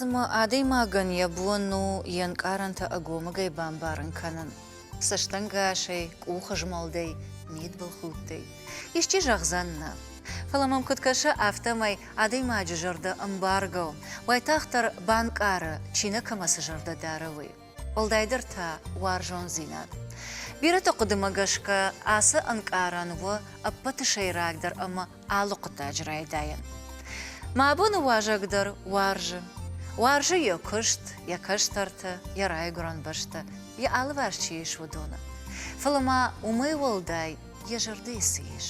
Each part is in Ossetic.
Цымӕ адӕймагӕн йӕ бон у йе нкъарӕнтӕ ӕгомыгӕй бамбарын кӕнын? Цӕстӕнгасӕй, къухызмӕлдӕй, мидбылхудтӕй. Исчи зӕгъдзӕн нӕ. Фӕлӕ мӕм куыд кӕсы, афтӕмӕй адӕймаджы зӕрдӕ ӕмбаргӕ у, уайтагъддӕр банкъары, чи нӕ кӕмӕ цы зӕрдӕ дары, уый. Уӕлдайдӕр та уарзондзинад. Бирӕты хъуыдымӕ гӕсгӕ ацы ӕнкъарӕн у ӕппӕты сӕйрагдӕр ӕмӕ алы хъуыддаджы райдайӕн. Мӕ абоны уазӕг дӕр уарзы. Уарзы йӕ куыст, йӕ кӕстӕрты, йӕ райгуырӕн бӕстӕ, йӕ алыварс чи ис, уыдоны. Фӕлӕ ма уымӕй уӕлдай йӕ зӕрдӕйы цы ис?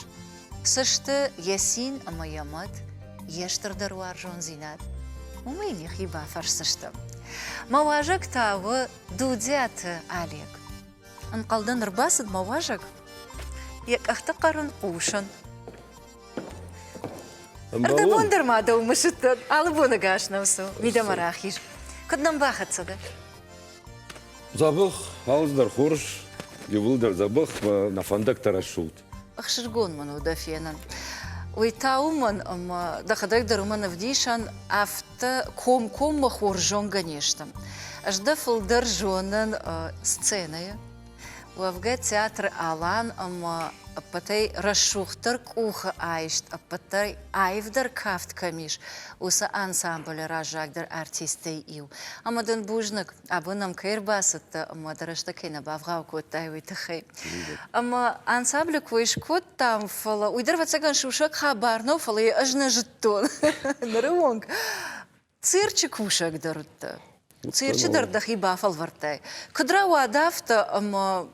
Цы сты йӕ цин ӕмӕ йӕ мӕт, йе стырдӕр уарзондзинад? Уымӕй йын йӕхи бафӕрсдзыстӕм. Мӕ уазӕг та у Дудиаты Олег. Ӕнхъӕлдӕн ӕрбацыд мӕ уазӕг. Йӕ къӕхты хъӕр ын хъусын. Ӕрдӕбон дӕр ма дӕу мысыдтӕн. Алы боны гас нӕм цу. Мидӕмӕ рахиз. Куыд нӕм бахӕццӕ дӕ? Дзӕбӕх, алцыдӕр хорз, иууылдӕр дзӕбӕх, нӕ фӕндӕгтӕ рӕсугъд. Ӕхсызгон мын у дӕ фенын. Уый та уымӕн, ӕмӕ дӕхӕдӕг дӕр уымӕн ӕвдисӕн, афтӕ комкоммӕ хорз зонгӕ не стӕм. Ӕз дӕ фылдӕр зонын сценӕйы. Уӕвгӕ театры Алан ӕмӕ ӕппӕтӕй рӕсугъддӕр къухы айст, ӕппӕтӕй аивдӕр кафт кӕм ис, уыцы ансамблы раззагдӕр артисттӕй иу. Ӕмӕ дын бузныг, абон нӕм кӕй ӕрбацыдтӕ ӕмӕ дӕ рӕстӕг кӕй нӕ бавгъау кодтай, уый тыххӕй. Ӕмӕ ансамблы кой скодтам, фӕлӕ уый дӕр, ӕвӕццӕгӕн, сусӕг хабар нӕу, фӕлӕ йӕ ӕз нӕ зыдтон ныры онг. Цирчы кусӕг дӕр уыдтӕ. Цирчы дӕр дӕхи бафӕлвӕрдтай. Куыд рауад афтӕ, ӕмӕ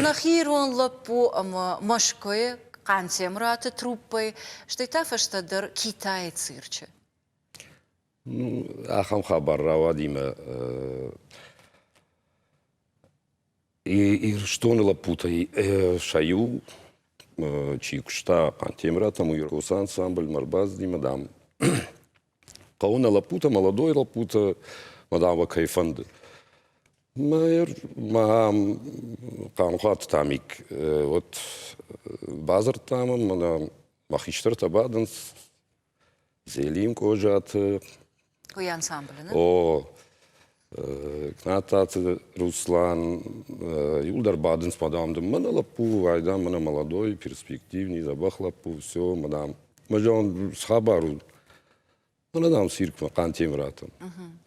нӕхи ирон лӕппу ӕмӕ Мӕскуыйы Хъантемыраты труппӕйы, стӕй та фӕстӕдӕр Китайы цирчы? Ну, ахӕм хабар рауади мӕ Ирыстоны лӕппутӕй сӕ иу чи куыста Хъантемыратӕм, уый уыцы ансамбльмӕ ӕрбацыди дам, хъӕуы нӕ лӕппутӕ, молодой лӕппутӕ, мӕ дам, уӕ кӕй фӕнды. Мӕ ам Хъанхъуаты Тамик вот бадзырдта мӕм, мӕнӕ мӕ хистӕртӕ бадынц, Зелим Къозаты. Уый ансамблы, нӕ? О, Кнататы Руслан, иуылдӕр бадынц, мадам, дын мӕнӕ лӕппу, айдам, мӕнӕ молодой, перспективный, дзӕбӕх лӕппу, все, мадам. Мӕ зӕгъын, цы хабар у? Мӕнӕ, дам, циркмӕ, Хъантемыратӕм.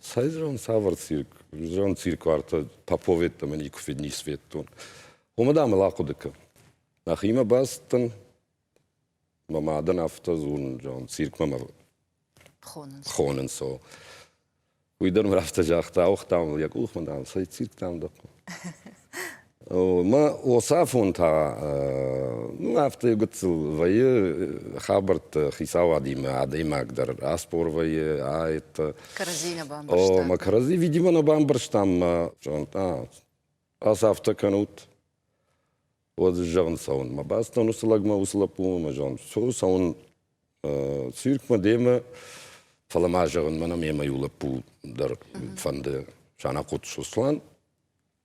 Цӕй, зӕгъын, цавӕр цирк? Зӕгъын, цирк уартӕ Поповеттӕмӕ никуы фед, ницы федтон. Уымӕ, дам, ыл ахъуыды кӕн. Нӕхимӕ бацыдтӕн, Мӕ мадӕн афтӕ дзурын, зӕгъын, циркмӕ мӕ хонынц. Хонынц, о. Уый дӕр мын афтӕ загъта, ауыгъта мыл йӕ къухмӕ, дам, цӕй цирк, дам, дӕ Мӕ осафон та, ну, афтӕ гыццыл вӕййы хабӕртты хицауадимӕ адӕймаг дӕр аспор вӕййы, аэттӕ. Кӕрӕдзи нӕ бамбӕрстам. О, мӕ кӕрӕдзи, видимо, нӕ бамбӕрстам, мӕ, зӕгъын, ац афтӕ кӕнут, Уӕд зӕгъын цӕуын. Мӕ бацыдтӕн уыцы лӕгмӕ, уыцы лӕппумӕ, мӕ зӕгъын, цу, цӕуын циркмӕ демӕ, фӕлӕ ма зӕгъын, мӕнӕ мемӕ иу лӕппу дӕр фӕнды, Санахъоты Сослан,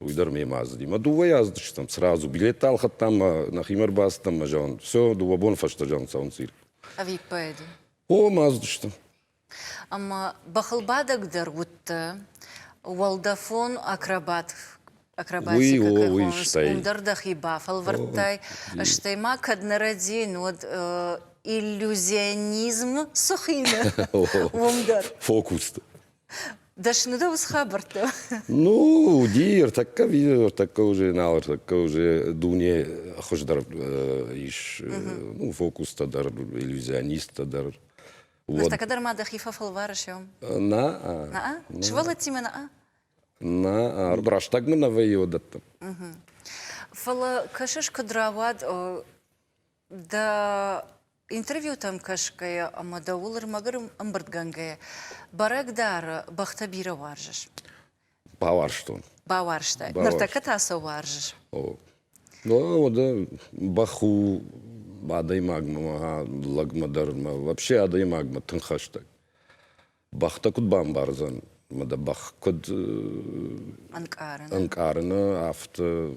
уый дӕр мемӕ ацыди. Мӕ дыууӕйӕ ацыдыстӕм сразу, билеттӕ ӕлхӕдтам, мӕ нӕхимӕ ӕрбацыдтӕн, мӕ зӕгъын, все, дыууӕ боны фӕстӕ зӕгъын цӕуын цирк. Ӕвиппайды? О, мӕ ацыдыстӕм. Ӕмӕ бӕхылбадӕг дӕр уыдтӕ, уӕлдӕфон акробат акробатикӕ кӕй хонынц, уым дӕр дӕхи бафӕлвӕрдтай. Стӕй ма кӕд нӕ рӕдийын, уӕд иллюзионизм цы хины, уым дӕр. Фокусты. Дӕсны дӕ уыцы хабӕрттӕ? Ну, уыди ӕртӕккӕ, ӕртӕккӕ уже нал, ӕртӕккӕ уже дуне хуыздӕр ис. Ну, фокустӕ дӕр, иллюзионисттӕ дӕр. Ныртӕккӕ дӕр ма дӕхи фӕфӕлварыс, ё? На. На? Сывӕллӕттимӕ на? На, рӕстӕг мын нӕ вӕййы уыдӕттӕм. Фӕлӕ кӕсыс, куыд рауад дӕ интервьютӕм кӕсгӕйӕ ӕмӕ дӕуыл ӕрмӕг ӕмбырдгӕнгӕйӕ, бӕрӕг дары, бӕхтӕ бирӕ уарзыс. Бауарзтон. Бауарзтай. Ныртӕккӕ та сӕ уарзыс? О. Ну, уӕдӕ бӕх у адӕймагмӕ, лӕгмӕ дӕр, вообще адӕймагмӕ тынг хӕстӕг. Бӕхтӕ куыд бамбардзӕн, ӕмӕ дӕ бӕх куыд ӕнкъарыны, ӕнкъарыны афтӕ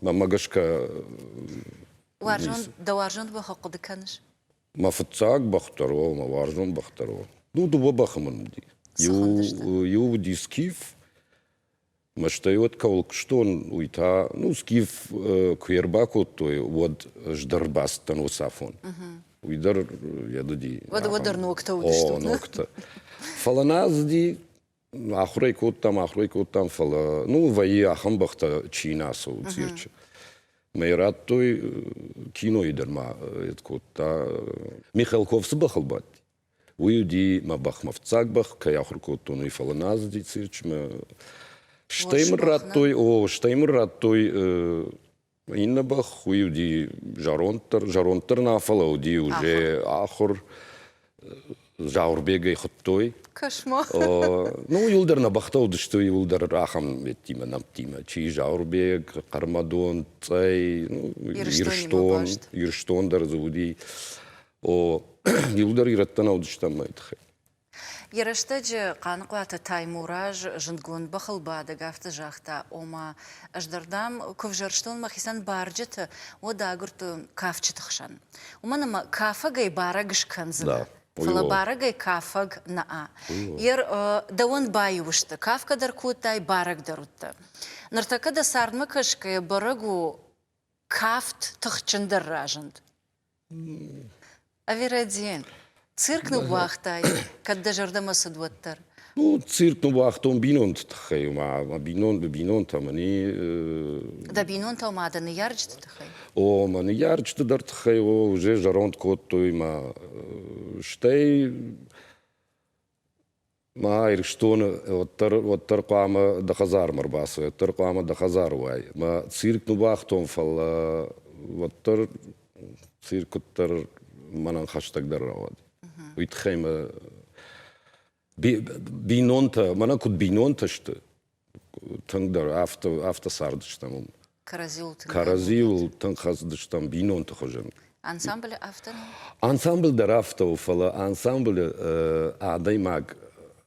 мӕнмӕ гӕсгӕ Уарзон, дӕ уарзон бӕхы хъуыды кӕныс? Мӕ фыццаг бӕх дӕр о, мӕ уарзон бӕх дӕр о. Ну, дыууӕ бӕхы мын уыди. Иу, иу уыди скиф, мӕстӕй уӕд кӕуыл куыстон, уый та, ну, скиф куы ӕрбакодтой, уӕд ӕз дӕр бацыдтӕн уыцы афон. Уый дӕр йӕ уыди. Уӕд уӕддӕр ногтӕ уыдысты. О, ногтӕ. Фӕлӕ нӕ уыди, ахуырӕй кодтам, ахуырӕй кодтам, фӕлӕ, ну, вӕййы ахӕм бӕхтӕ, чи нӕ цӕуы цирчы. Мӕ радтой кинойы дӕр ма кодта. Михалков цы бӕхыл бадти, Уый уыди мӕ бӕх, мӕ фыццаг бӕх, кӕй ахуыр кодтон, уый, фӕлӕ нӕ ацыди цирчмӕ. Стӕй мын радтой, о, стӕй мын радтой иннӕ бӕх, уый уыди зӕронддӕр, зӕронддӕр нӕ, фӕлӕ уыди уже ахуыр. Зауырбегӕй хуыдтой. Кӕс-ма. Ну, иуылдӕр нӕ бӕхтӕ уыдысты, иуылдӕр ахӕм еттимӕ, нӕмттимӕ. Чи Зауырбег, Хъӕрмӕдон, Цъӕй, ну, Ирыстон, Ирыстон дӕр дзы уыди. О, иуылдӕр ирӕттӕ нӕ уыдыстӕм мӕ тыххӕй. Йӕ рӕстӕджы Хъаныхъуаты Таймураз зындгонд бӕхылбадӕг афтӕ загъта, ома, ӕз дӕр, дам, куы взӕрстон мӕхицӕн барджыты, уӕд агуырдтон кафджыты хсӕн. Уымӕн ӕмӕ кафӕгӕй барӕг скӕндзынӕ, фӕлӕ барӕгӕй кафӕг нӕ. Ер дӕуӕн баиу сты, кафгӕ дӕр кодтай, барӕг дӕр уыдтӕ. Ныртӕккӕ дӕ цардмӕ кӕсгӕйӕ бӕрӕг у, кафт тыхджындӕр разынд. Ӕви рӕдийын? Цирк ныууагътай, кӕд дӕ зӕрдӕмӕ цыд, уӕддӕр? Ну, цирк ныууагътон бинонты тыххӕй, мӕ бинон, бинонтӕ мын и. Дӕ бинонтӕ ма дӕ ныййарджыты тыххӕй? О, мӕ ныййарджыты дӕр тыххӕй, о, уже зӕронд кодтой мӕ. Стӕй Ма Ирыстоны уӕддӕр, уӕддӕр хъуамӕ дӕ хӕдзармӕ ӕрбацӕуай, уӕддӕр хъуамӕ дӕ хӕдзары уай. Мӕ цирк ныууагътон, фӕлӕ уӕддӕр цирк куыддӕр мӕнӕн хӕстӕгдӕр рауад. Уый тыххӕй мӕ бинонтӕ, мӕнӕ куыд бинонтӕ сты, тынгдӕр афтӕ, афтӕ цардыстӕм уым. Кӕрӕдзиуыл тынг Кӕрӕдзиуыл тынг хӕцыдыстӕм бинонты хуызӕн. Ансамблы афтӕ нӕу? Ансамбль дӕр афтӕ у, фӕлӕ ансамблы адӕймаг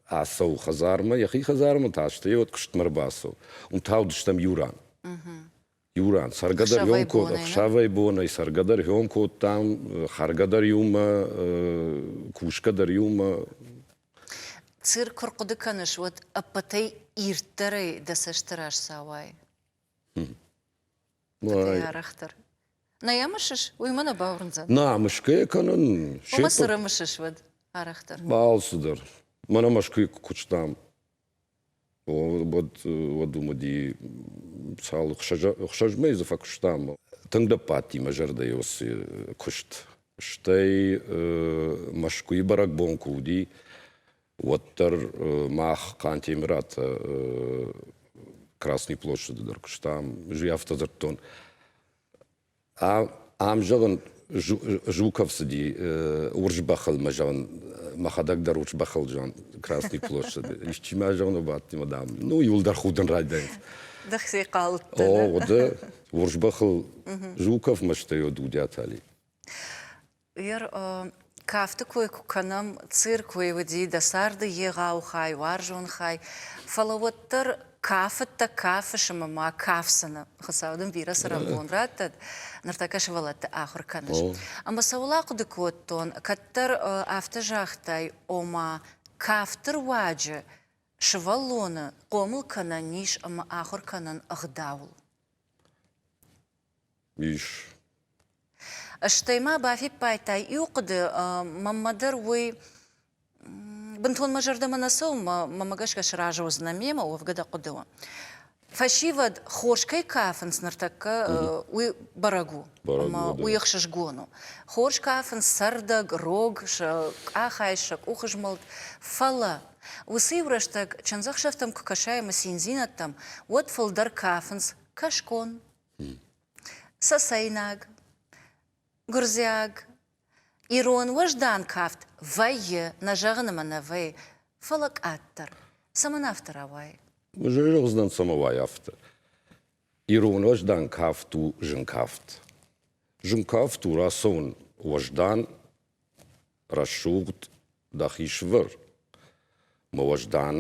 ацӕуы хӕдзармӕ, йӕхи хӕдзармӕ та стӕй уӕд куыстмӕ ӕрбацӕуы. Уым та уыдыстӕм иу ран. Иу ран. Цӕргӕ дӕр иум кодтам, ӕхсӕвӕй-бонӕй цӕргӕ дӕр иум кодтам, хӕргӕ дӕр иумӕ, кусгӕ дӕр иумӕ. Цирк куы рхъуыды кӕныс, уӕд ӕппӕтӕй ирддӕрӕй дӕ цӕсты раз цы ауайы? Арӕхдӕр. Нӕ йӕ мысыс? Уый мӕ нӕ бауырндзӕн. Нӕ, мысгӕ йӕ кӕнын. Уымӕ цы рымысыс уӕд арӕхдӕр? Алцыдӕр. Мӕнӕ Мӕскуыйы куы куыстам, уӕд, уӕд уым уыди цал ӕхсӕз мӕйы дзы фӕкуыстам. Тынг дӕппӕтти мӕ зӕрдӕйы уыцы куыст. Стӕй Мӕскуыйы бӕрӕгбон куы уыди, уӕддӕр мах Хъантемыраты Красный площади дӕр куыстам. Ӕз афтӕ дзырдтон. Ам, зӕгъын, Жуков цыди урс бӕхыл, мӕ зӕгъын, мӕхӕдӕг дӕр урс бӕхыл, зӕгъын, Красный площади. Исчи ма, зӕгъын, бадти, мадам. Ну, иуылдӕр худын райдайынц. Дӕхци хъалдтӕ. О, уӕдӕ урс бӕхыл Жуков мӕстӕй Дудиатали. Ер кафты кой куы кӕнӕм, цирк уый уыди дӕ царды егъау хай, уарзон хай, фӕлӕ уӕддӕр кафыдтӕ кафыс ӕмӕ ма кафдзынӕ. Хуыцау дын бирӕ цӕрӕнбон раттӕд, ныртӕккӕ сывӕллӕтты ахуыр кӕныс. Ӕмӕ цӕуыл ахъуыды кодтон, кӕддӕр афтӕ загътай, ома кафты руаджы сывӕллоны хъомыл кӕнӕн ис ӕмӕ ахуыр кӕнӕн ӕгъдауыл. Ис. Стӕй ма бафиппайдтай иу хъуыды, мӕнмӕ дӕр уый бынтон мӕ зӕрдӕмӕ нӕ цӕуы, мӕнмӕ гӕсгӕ сразы уыдзынӕ мемӕ, уӕвгӕ дӕ хъуыды у. Фӕсивӕд хорз кӕй кафынц ныртӕккӕ, уый бӕрӕг у, ӕмӕ уый ӕхсызгон у. Хорз кафынц цӕрдӕг, рог, сӕ къахӕй, сӕ къухызмӕлд, фӕлӕ уыцы иу рӕстӕг чындзӕхсӕвтӕм куы кӕсай ӕмӕ циндзинӕдтӕм, уӕд фылдӕр кафынц кӕсгон, цӕцӕйнаг, гуырдзиаг, ирон уӕздан кафт вӕййы, нӕ зӕгъын ӕмӕ нӕ вӕййы, фӕлӕ къаддӕр. Цӕмӕн афтӕ рауайы? Зӕгъдзынӕн, цӕмӕ уайы афтӕ. Ирон уӕздан кафт у зын кафт. Зын кафт у рацӕуын уӕздан, рӕсугъд дӕхи сывӕр. Мӕ уӕздан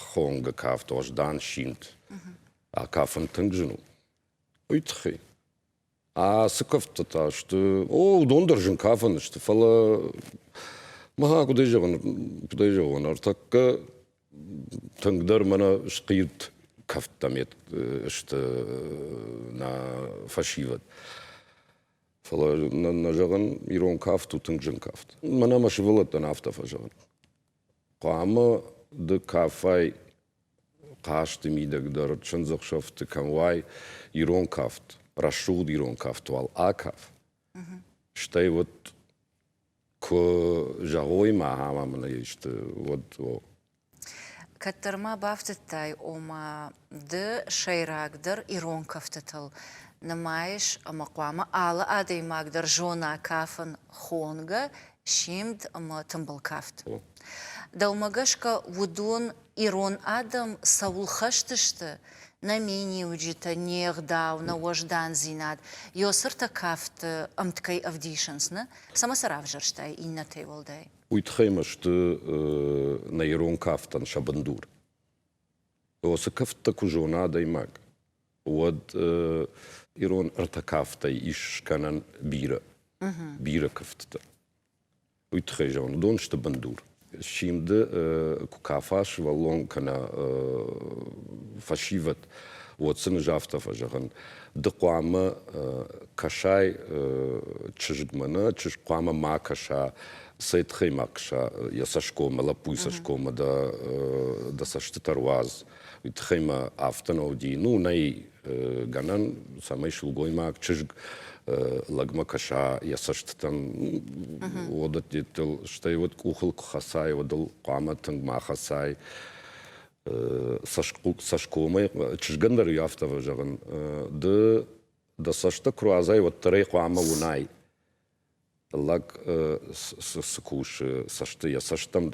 хонгӕ кафт, уӕздан симд. Акафын тынг зын у. Уый тыххӕй. Ацы кӕфтытӕ сты, о, уыдон дӕр зын кафӕн сты, фӕлӕ Мӕ куыдӕй зӕгъын, куыдӕй зӕгъон, ӕртӕккӕ тынгдӕр мӕнӕ схъирд кӕфттӕ сты нӕ фӕсивӕд. Фӕлӕ нӕ зӕгъын, ирон кафт у тынг зын кафт. Мӕнӕ мӕ сывӕллӕттӕн афтӕ фӕзӕгъын. Хъуамӕ ды кафай хъазты мидӕг дӕр, чындзӕхсӕвты кӕм уай, ирон кафт, рӕсугъд ирон кафт уал акаф. Стӕй вот куы зӕгъой ма ахӕм мын исты, уӕд о. Кӕддӕр ма бафтыдтай, ома ды сӕйрагдӕр ирон кӕфтытыл нымайыс ӕмӕ хъуамӕ алы адӕймаг дӕр зона кафын хонгӕ, симд ӕмӕ тымбыл кафт. Дӕумӕ гӕсгӕ уыдон ирон адӕм цӕуыл хӕст сты, нӕ миниуджытӕ, не гъдау, нӕ уӕздандзинад, ёсыртӕ кафты ӕмткӕй ӕвдисынц, нӕ? Цӕмӕ сӕ равзӕрстай иннӕтӕй уӕлдай? Уый тыххӕй ма сты нӕ ирон кафтӕн сӕ бындур. Уыцы кӕфттӕ куы зона адӕймаг, уӕд ирон ӕртӕ кафтӕй ис скӕнӕн бирӕ, бирӕ кӕфтытӕ. Уый тыххӕй зӕгъын, уыдон сты бындур. Симды куы кафа сывӕллон кӕнӕ фӕсивӕд, уӕд сын ӕз афтӕ фӕзӕгъын, ды хъуамӕ кӕсай чызгмӕ нӕ, чызг хъуамӕ ма кӕса, цӕй тыххӕй ма кӕса йӕ цӕсгоммӕ, лӕппуйы цӕсгоммӕ дӕ, дӕ цӕстытӕ руадз. Уый тыххӕй мӕ афтӕ нӕ уыди, ну, нӕй гӕнӕн, цӕмӕй сылгоймаг, чызг лӕгмӕ кӕса йӕ цӕстытӕм, уӕдӕттыл, стӕй уӕд къухыл куы хӕцай, уӕд ыл хъуамӕ тынг ма хӕцай. Цӕсгомӕй, чызгӕн дӕр афтӕ зӕгъын, ды дӕ цӕстӕ куы руадзай, уӕддӕр ӕй хъуамӕ уынай. Лӕг цы кусы, цӕсты йӕ цӕстӕм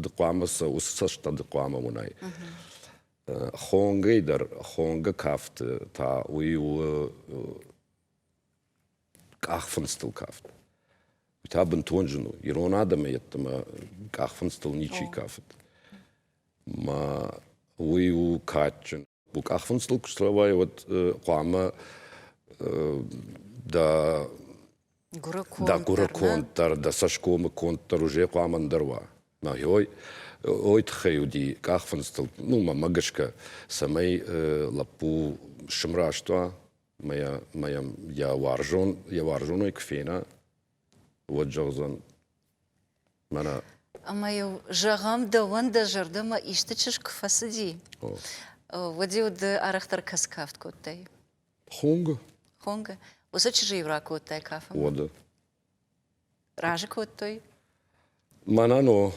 ды хъуамӕ уыцы цӕстӕ ды хъуамӕ уынай. Хонгӕй дӕр, хонгӕ кафты та уый у къахфындзтыл кафт. Уый та бынтон зын у. Ирон адӕмы йеддӕмӕ къахфындзтыл ничи кафыд. Ма уый у кадджын. Къахфындзтыл куы слӕууай, уӕд хъуамӕ дӕ дӕ гуыры конд дӕр, дӕ цӕсгомы конд дӕр уже хъуамӕ ӕндӕр уа. Ой, ой тыххӕй уыди къахфындзтыл, ну, мӕмӕ гӕсгӕ, цӕмӕй лӕппу сымраст уа, мӕ йӕм йӕ уарзон, йӕ уарзонӕй куы фена, уӕд зӕгъдзӕн, мӕнӕ. Ӕмӕ-иу, зӕгъӕм, дӕуӕн дӕ зӕрдӕмӕ исты чызг куы фӕцыди, уӕд-иу ды арӕхдӕр кӕцы кафт кодтай? Хонгӕ. Хонгӕ. Уыцы чызджы-иу ракодтай кафынмӕ? Уӕдӕ. Разы кодтой? Мӕнӕн о.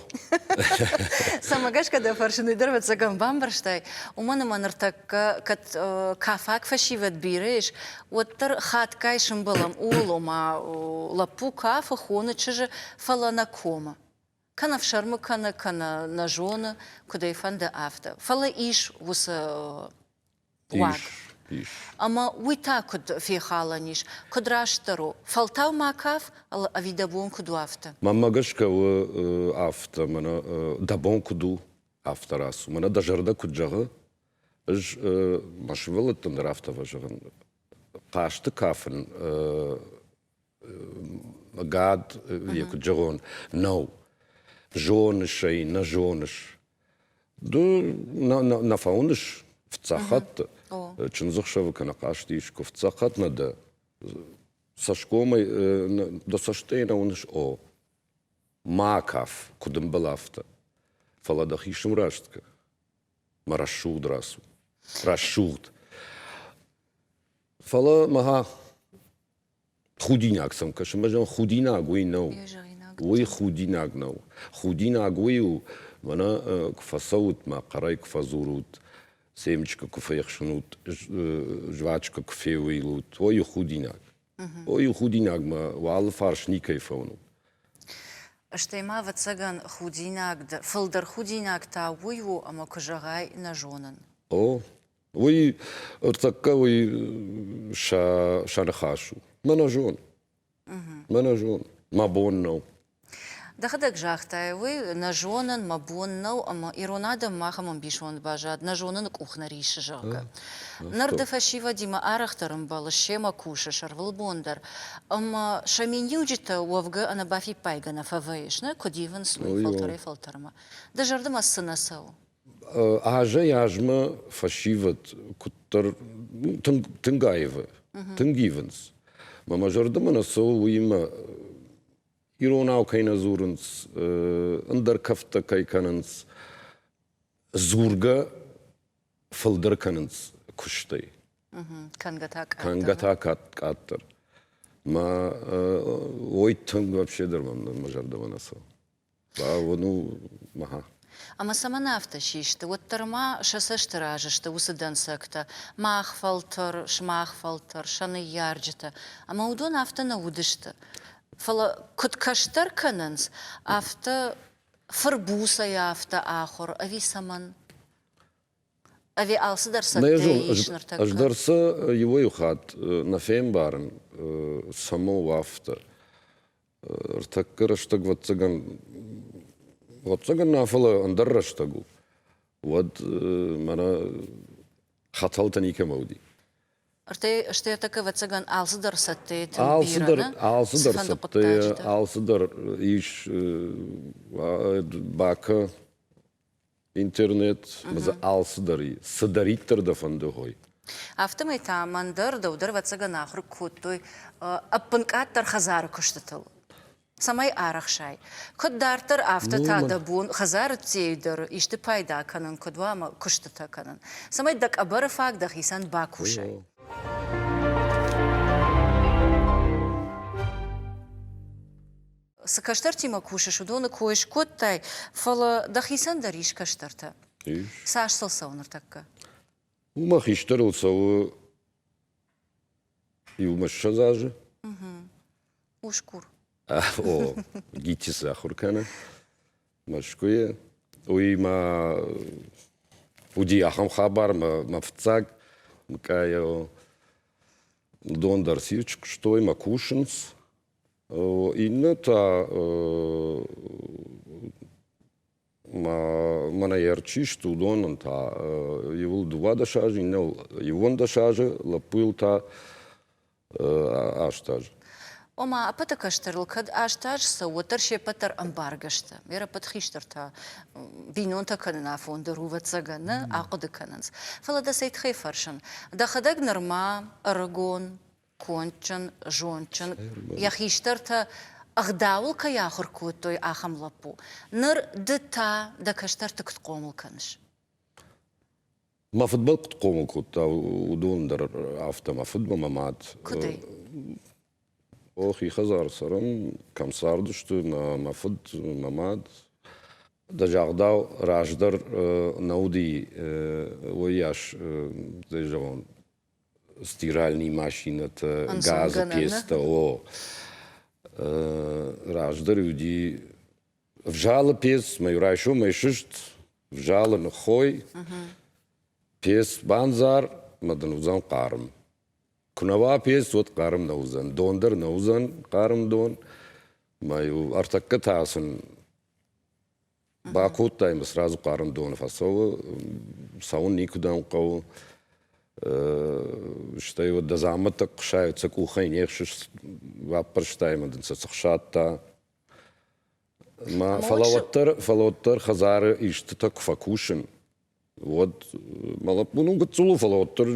Цӕмӕ гӕсгӕ дӕ фӕрсын, уый дӕр ӕвӕццӕгӕн бамбӕрстай. Уымӕн ӕмӕ ныртӕккӕ кӕд кафаг фӕсивӕд бирӕ ис, уӕддӕр хатгай сымбӕлӕм ууыл, ома лӕппу кафы, хоны чызджы, фӕлӕ нӕ комы. Кӕнӕ фсӕрмы кӕны, кӕнӕ нӕ зоны, куыд ӕй фӕнды, афтӕ. Фӕлӕ ис уыцы уаг. Ис. Ӕмӕ уый та куыд фехалӕн ис, куыд растдӕр у? Фӕлтау ма каф, ӕви дӕ бон куыд у, афтӕ? Мӕнмӕ гӕсгӕ у афтӕ, мӕнӕ дӕ бон куыд у, афтӕ рацу. Мӕнӕ дӕ зӕрдӕ куыд зӕгъы, ӕз мӕ сывӕллӕттӕн дӕр афтӕ фӕзӕгъын. Хъазты кафын гад, йе куыд зӕгъон, нӕу. Зоныс ӕй, нӕ зоныс. Ды нӕ фӕуыныс фыццаг хатт чындзӕхсӕвы кӕнӕ хъазт ис, куы фыццаг хатт нӕ дӕ цӕсгомӕй дӕ цӕстӕй нӕ уыныс, о, ма каф, куыд ӕмбӕлы, афтӕ. Фӕлӕ дӕхи сымраст кӕ, мӕ рӕсугъд рацу. Рӕсугъд. Фӕлӕ мӕ худинаг сӕм кӕсы. Мӕ зӕгъын, худинаг уый нӕу. Уый худинаг нӕу. Худинаг уый у, мӕнӕ куы фӕцӕут, мӕ хъӕрӕй куы фӕдзурут, семечкӕ куы фехсынут, жвачкӕ куы феуилут, ой, худинаг. Ой, худинагмӕ уӕ алыфарс никӕй фӕуынут. Стӕй ма, ӕвӕццӕгӕн, худинаг, фылдӕр худинаг та уый у, ӕмӕ куы зӕгъай, нӕ зонын. О, Уый ӕртӕккӕ уый сӕ, сӕ ныхас у. Мӕ нӕ зон. Мӕ нӕ зон. Мӕ бон нӕу. Дӕхӕдӕг загътай, уый нӕ зонын, мӕ бон нӕу, ӕмӕ ирон адӕм махӕм ӕмбисонд баззад, нӕ зоныны къух нӕ риссы, зӕгъгӕ. Ныр дӕ фӕсивӕдимӕ арӕхдӕр ӕмбӕлыс, семӕ кусыс ӕрвылбон дӕр, ӕмӕ сӕ миниуджытӕ уӕвгӕ ӕнӕбафиппайгӕ нӕ фӕвӕййыс, нӕ? Куыд ивынц уый фӕлтӕрӕй-фӕлтӕрмӕ. Дӕ зӕрдӕмӕ цы нӕ цӕуы? Азӕй-азмӕ фӕсивӕд куыддӕр тынг, тынг аивы, тынг ивынц. Мӕ мӕ зӕрдӕмӕ нӕ цӕуы уыимӕ иронау кӕй нӕ дзурынц, ӕндӕр кӕфтӕ кӕй кӕнынц, дзургӕ фылдӕр кӕнынц куыстӕй. Кӕнгӕ та къаддӕр. Кӕнгӕ та къаддӕр. Мӕ ой тынг вообще дӕр мӕ зӕрдӕмӕ нӕ цӕуы. Ну, ага. Ӕмӕ цӕмӕн афтӕ систы, уӕддӕр ма сӕ цӕсты раз сты уыцы дӕнцӕгтӕ, мах фӕлтӕр, сымах фӕлтӕр, сӕ ныййарджытӕ. Ӕмӕ уыдон афтӕ нӕ уыдысты. Фӕлӕ куыд кӕстӕр кӕнынц, афтӕ фырбуцӕй афтӕ ахуыр, ӕви цӕмӕн? Ӕви алцыдӕр цӕттӕ ис ныртӕккӕ? Ӕз дӕр сӕ иуӕй-иу хатт нӕ фембарын, цӕмӕ у афтӕ. Ӕртӕккӕ рӕстӕг, ӕвӕццӕгӕн, ӕвӕццӕгӕн нӕ, фӕлӕ ӕндӕр рӕстӕг у. Уӕд мӕнӕ хӕтӕлтӕ никӕмӕ уыди. Стӕй ӕртӕккӕ, ӕвӕццӕгӕн, алцыдӕр цӕттӕ тынг бирӕ, нӕ? Алцыдӕр цӕттӕ, алцыдӕр ис бакӕ интернет, дзы алцыдӕр и, цыдӕриддӕр дӕ фӕнды хой. Афтӕмӕй та мӕн дӕр, дӕу дӕр, ӕвӕццӕгӕн, ахуыр кодтой ӕппынкъаддӕр хӕдзары куыстытыл. Цӕмӕй арӕхсай. Куыд дарддӕр, афтӕ та дӕ бон хӕдзары ӕддейы дӕр исты пайда кӕнын куыд уа ӕмӕ куыстытӕ кӕнын. Цӕмӕй дӕ къӕбӕры фаг дӕхицӕн бакусай. Цы кӕстӕртимӕ кусыс, уыдоны кой скодтай, фӕлӕ дӕхицӕн дӕр ис кӕстӕртӕ. Цас сыл цӕуы ныртӕккӕ? Уымӕ хистӕрыл цӕуы иумӕ 20 азы. Усгур. О, ГИТИС ахуыр кӕны Мӕскуыйы. Уый ма уыди ахӕм хабар, мӕ фыццаг мкъайы уыдон дӕр цирчы куыстой мӕ кусынц. Иннӕ та мӕнӕ чи сты, уыдонӕн та иуыл 12 азы, иннӕуыл 11 азы, лӕппуйыл та 8 азы. Ома, ӕппӕты кӕстӕрыл кӕд 8 азы цӕуы, уӕддӕр се ппӕт дӕр ӕмбаргӕ сты. Ме рӕппӕт хистӕртӕ бинонтӕ кӕнын афон дӕр у, ӕвӕццӕгӕн, нӕ ахъуыды кӕнынц. Фӕлӕ дӕ цӕй тыххӕй фӕрсын? Дӕхӕдӕг нырма ӕрыгон, кондджын, зондджын, йӕ хистӕртӕ ӕгъдауыл кӕй ахуыр кодтой, ахӕм лӕппу. Ныр ды та дӕ кӕстӕрты куыд хъомыл кӕныс? Мӕ фыдмӕ куыд хъомыл кодта, уыдон дӕр афтӕ. Мӕ фыд мӕ мад. Куыдӕй? О, хи хӕдзары цӕрӕм, кӕм цардысты мӕ фыд, мӕ мад. Дӕ загъдау, раздӕр нӕ уыди уыйас, зӕгъон, стиральный машинӕтӕ, газы пецтӕ, о. Раздӕр уыди взалы пец, мӕ райсомӕй сыст, взалы ныххой, пец бандзар, мӕ дын уыдзӕн хъарм. Куы нӕ уа пец, уӕд хъарм нӕ уыдзӕн, дон дӕр нӕ уыдзӕн, хъарм дон. Мӕ-иу ӕртӕккӕ та сын Бакодтай ӕмӕ сразу хъарм доны фӕцӕуы, цӕуын никуыдӕм хъӕуы. Стӕй уӕд дӕ дзаумӕттӕ хъусай, сӕ къухӕй не хсыс, баппӕрстай ӕмӕ дын сӕ цыхсадта. Фӕлӕ уӕддӕр, фӕлӕ уӕддӕр хӕдзары истытӕ куы фӕкусын, уӕд мӕ лӕппу ну гыццыл у, фӕлӕ уӕддӕр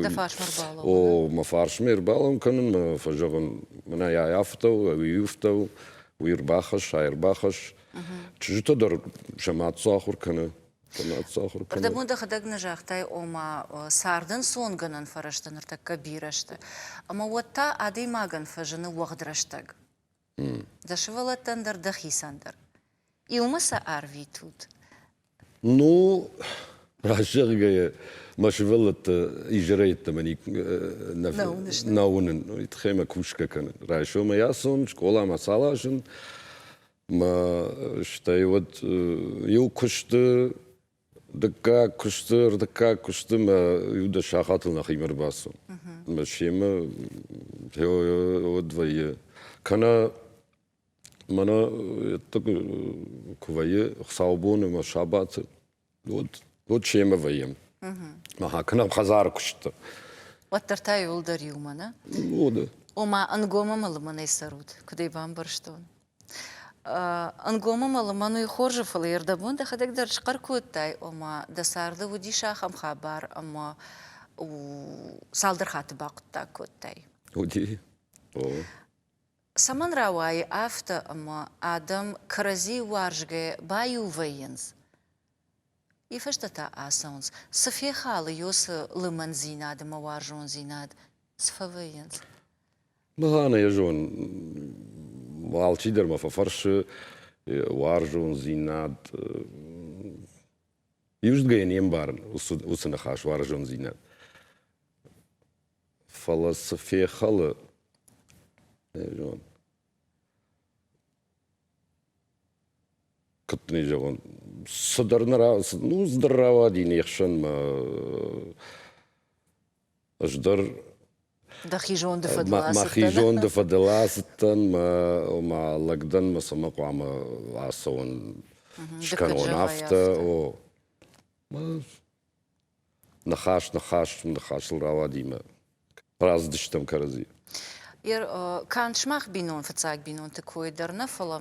Дӕ фарсмӕ ӕрбалӕууын. О, мӕ фарсмӕ ӕрбалӕууын кӕнын, мӕ фӕзӕгъын, мӕнӕ ай афтӕ у, уый афтӕ у, уый ӕрбахӕсс, ай ӕрбахӕсс. Чызджытӕ дӕр сӕ мад цы ахуыр кӕны, сӕ мад цы ахуыр кӕны. Ӕрдӕбон дӕхӕдӕг нӕ загътай, ома цардӕн цонгӕнӕн фӕрӕзтӕ ныртӕккӕ бирӕ сты. Ӕмӕ уӕд та адӕймагӕн фӕзыны уӕгъд рӕстӕг. Дӕ сывӕллӕттӕн дӕр, дӕхицӕн дӕр. Иумӕ сӕ арвитут? Ну, раст зӕгъгӕйӕ, мӕ сывӕллӕттӕ изӕрӕй йеддӕмӕ нӕ уынын. Уый тыххӕй мӕ кусгӕ кӕнын. Райсомӕй ацӕуын, скъоламӕ цаласын, мӕ стӕй уӕд иу куысты Дыккаг куысты, ӕртыккаг куысты мӕ иу дӕс сахатыл нӕхимӕ ӕрбацӕуын. Мӕ семӕ уӕд вӕййы. Кӕнӕ Мӕнӕ куы вӕййы хуыцаубон ӕмӕ сабаты, уӕд, уӕд семӕ вӕййӕм. Аха, кӕнӕм хӕдзары куыстытӕ. Уӕддӕр та иуылдӕр иумӕ, нӕ? Уӕдӕ. Ома ӕнгом ӕмӕ лымӕнӕй цӕрут, куыд ӕй бамбӕрстон. Ӕнгом ӕмӕ лымӕн уый хорз у, фӕлӕ йе рдӕбон дӕхӕдӕг дӕр схъӕр кодтай, ома дӕ царды уыдис ахӕм хабар, ӕмӕ цалдӕр хатты бахъуыддаг кодтай. Уыди. О. Цӕмӕн рауайы афтӕ, ӕмӕ адӕм кӕрӕдзи уарзгӕ баиу вӕййынц, йӕ фӕстӕ та ацӕуынц? Цы фехалы уыцы лымӕндзинад ӕмӕ уарзондзинад? Цы фӕвӕййынц? Мӕнӕ йӕ зон, алчидӕр мӕ фӕфӕрсы уарзондзинад. Иуздгӕ йӕ не мбарын уыцы ныхас уарзондзинад. Фӕлӕ цы фехӕлы, не зон. Куыд не зӕгъон, цыдӕр нӕ ну, цыдӕр рауади не хсӕнмӕ. Ӕз дӕр Дӕхи зонды фӕдыл мӕхи зонды фӕдыл ацыдтӕн, мӕ ома лӕг дӕн, мӕ цӕмӕ хъуамӕ ацӕуон, скӕнон афтӕ. О, ныхас, ныхас, ныхасыл рауади мӕ рацыдыстӕм кӕрӕдзи. Канд сымах бинон, фыццаг бинонты кой дӕр нӕ, фӕлӕ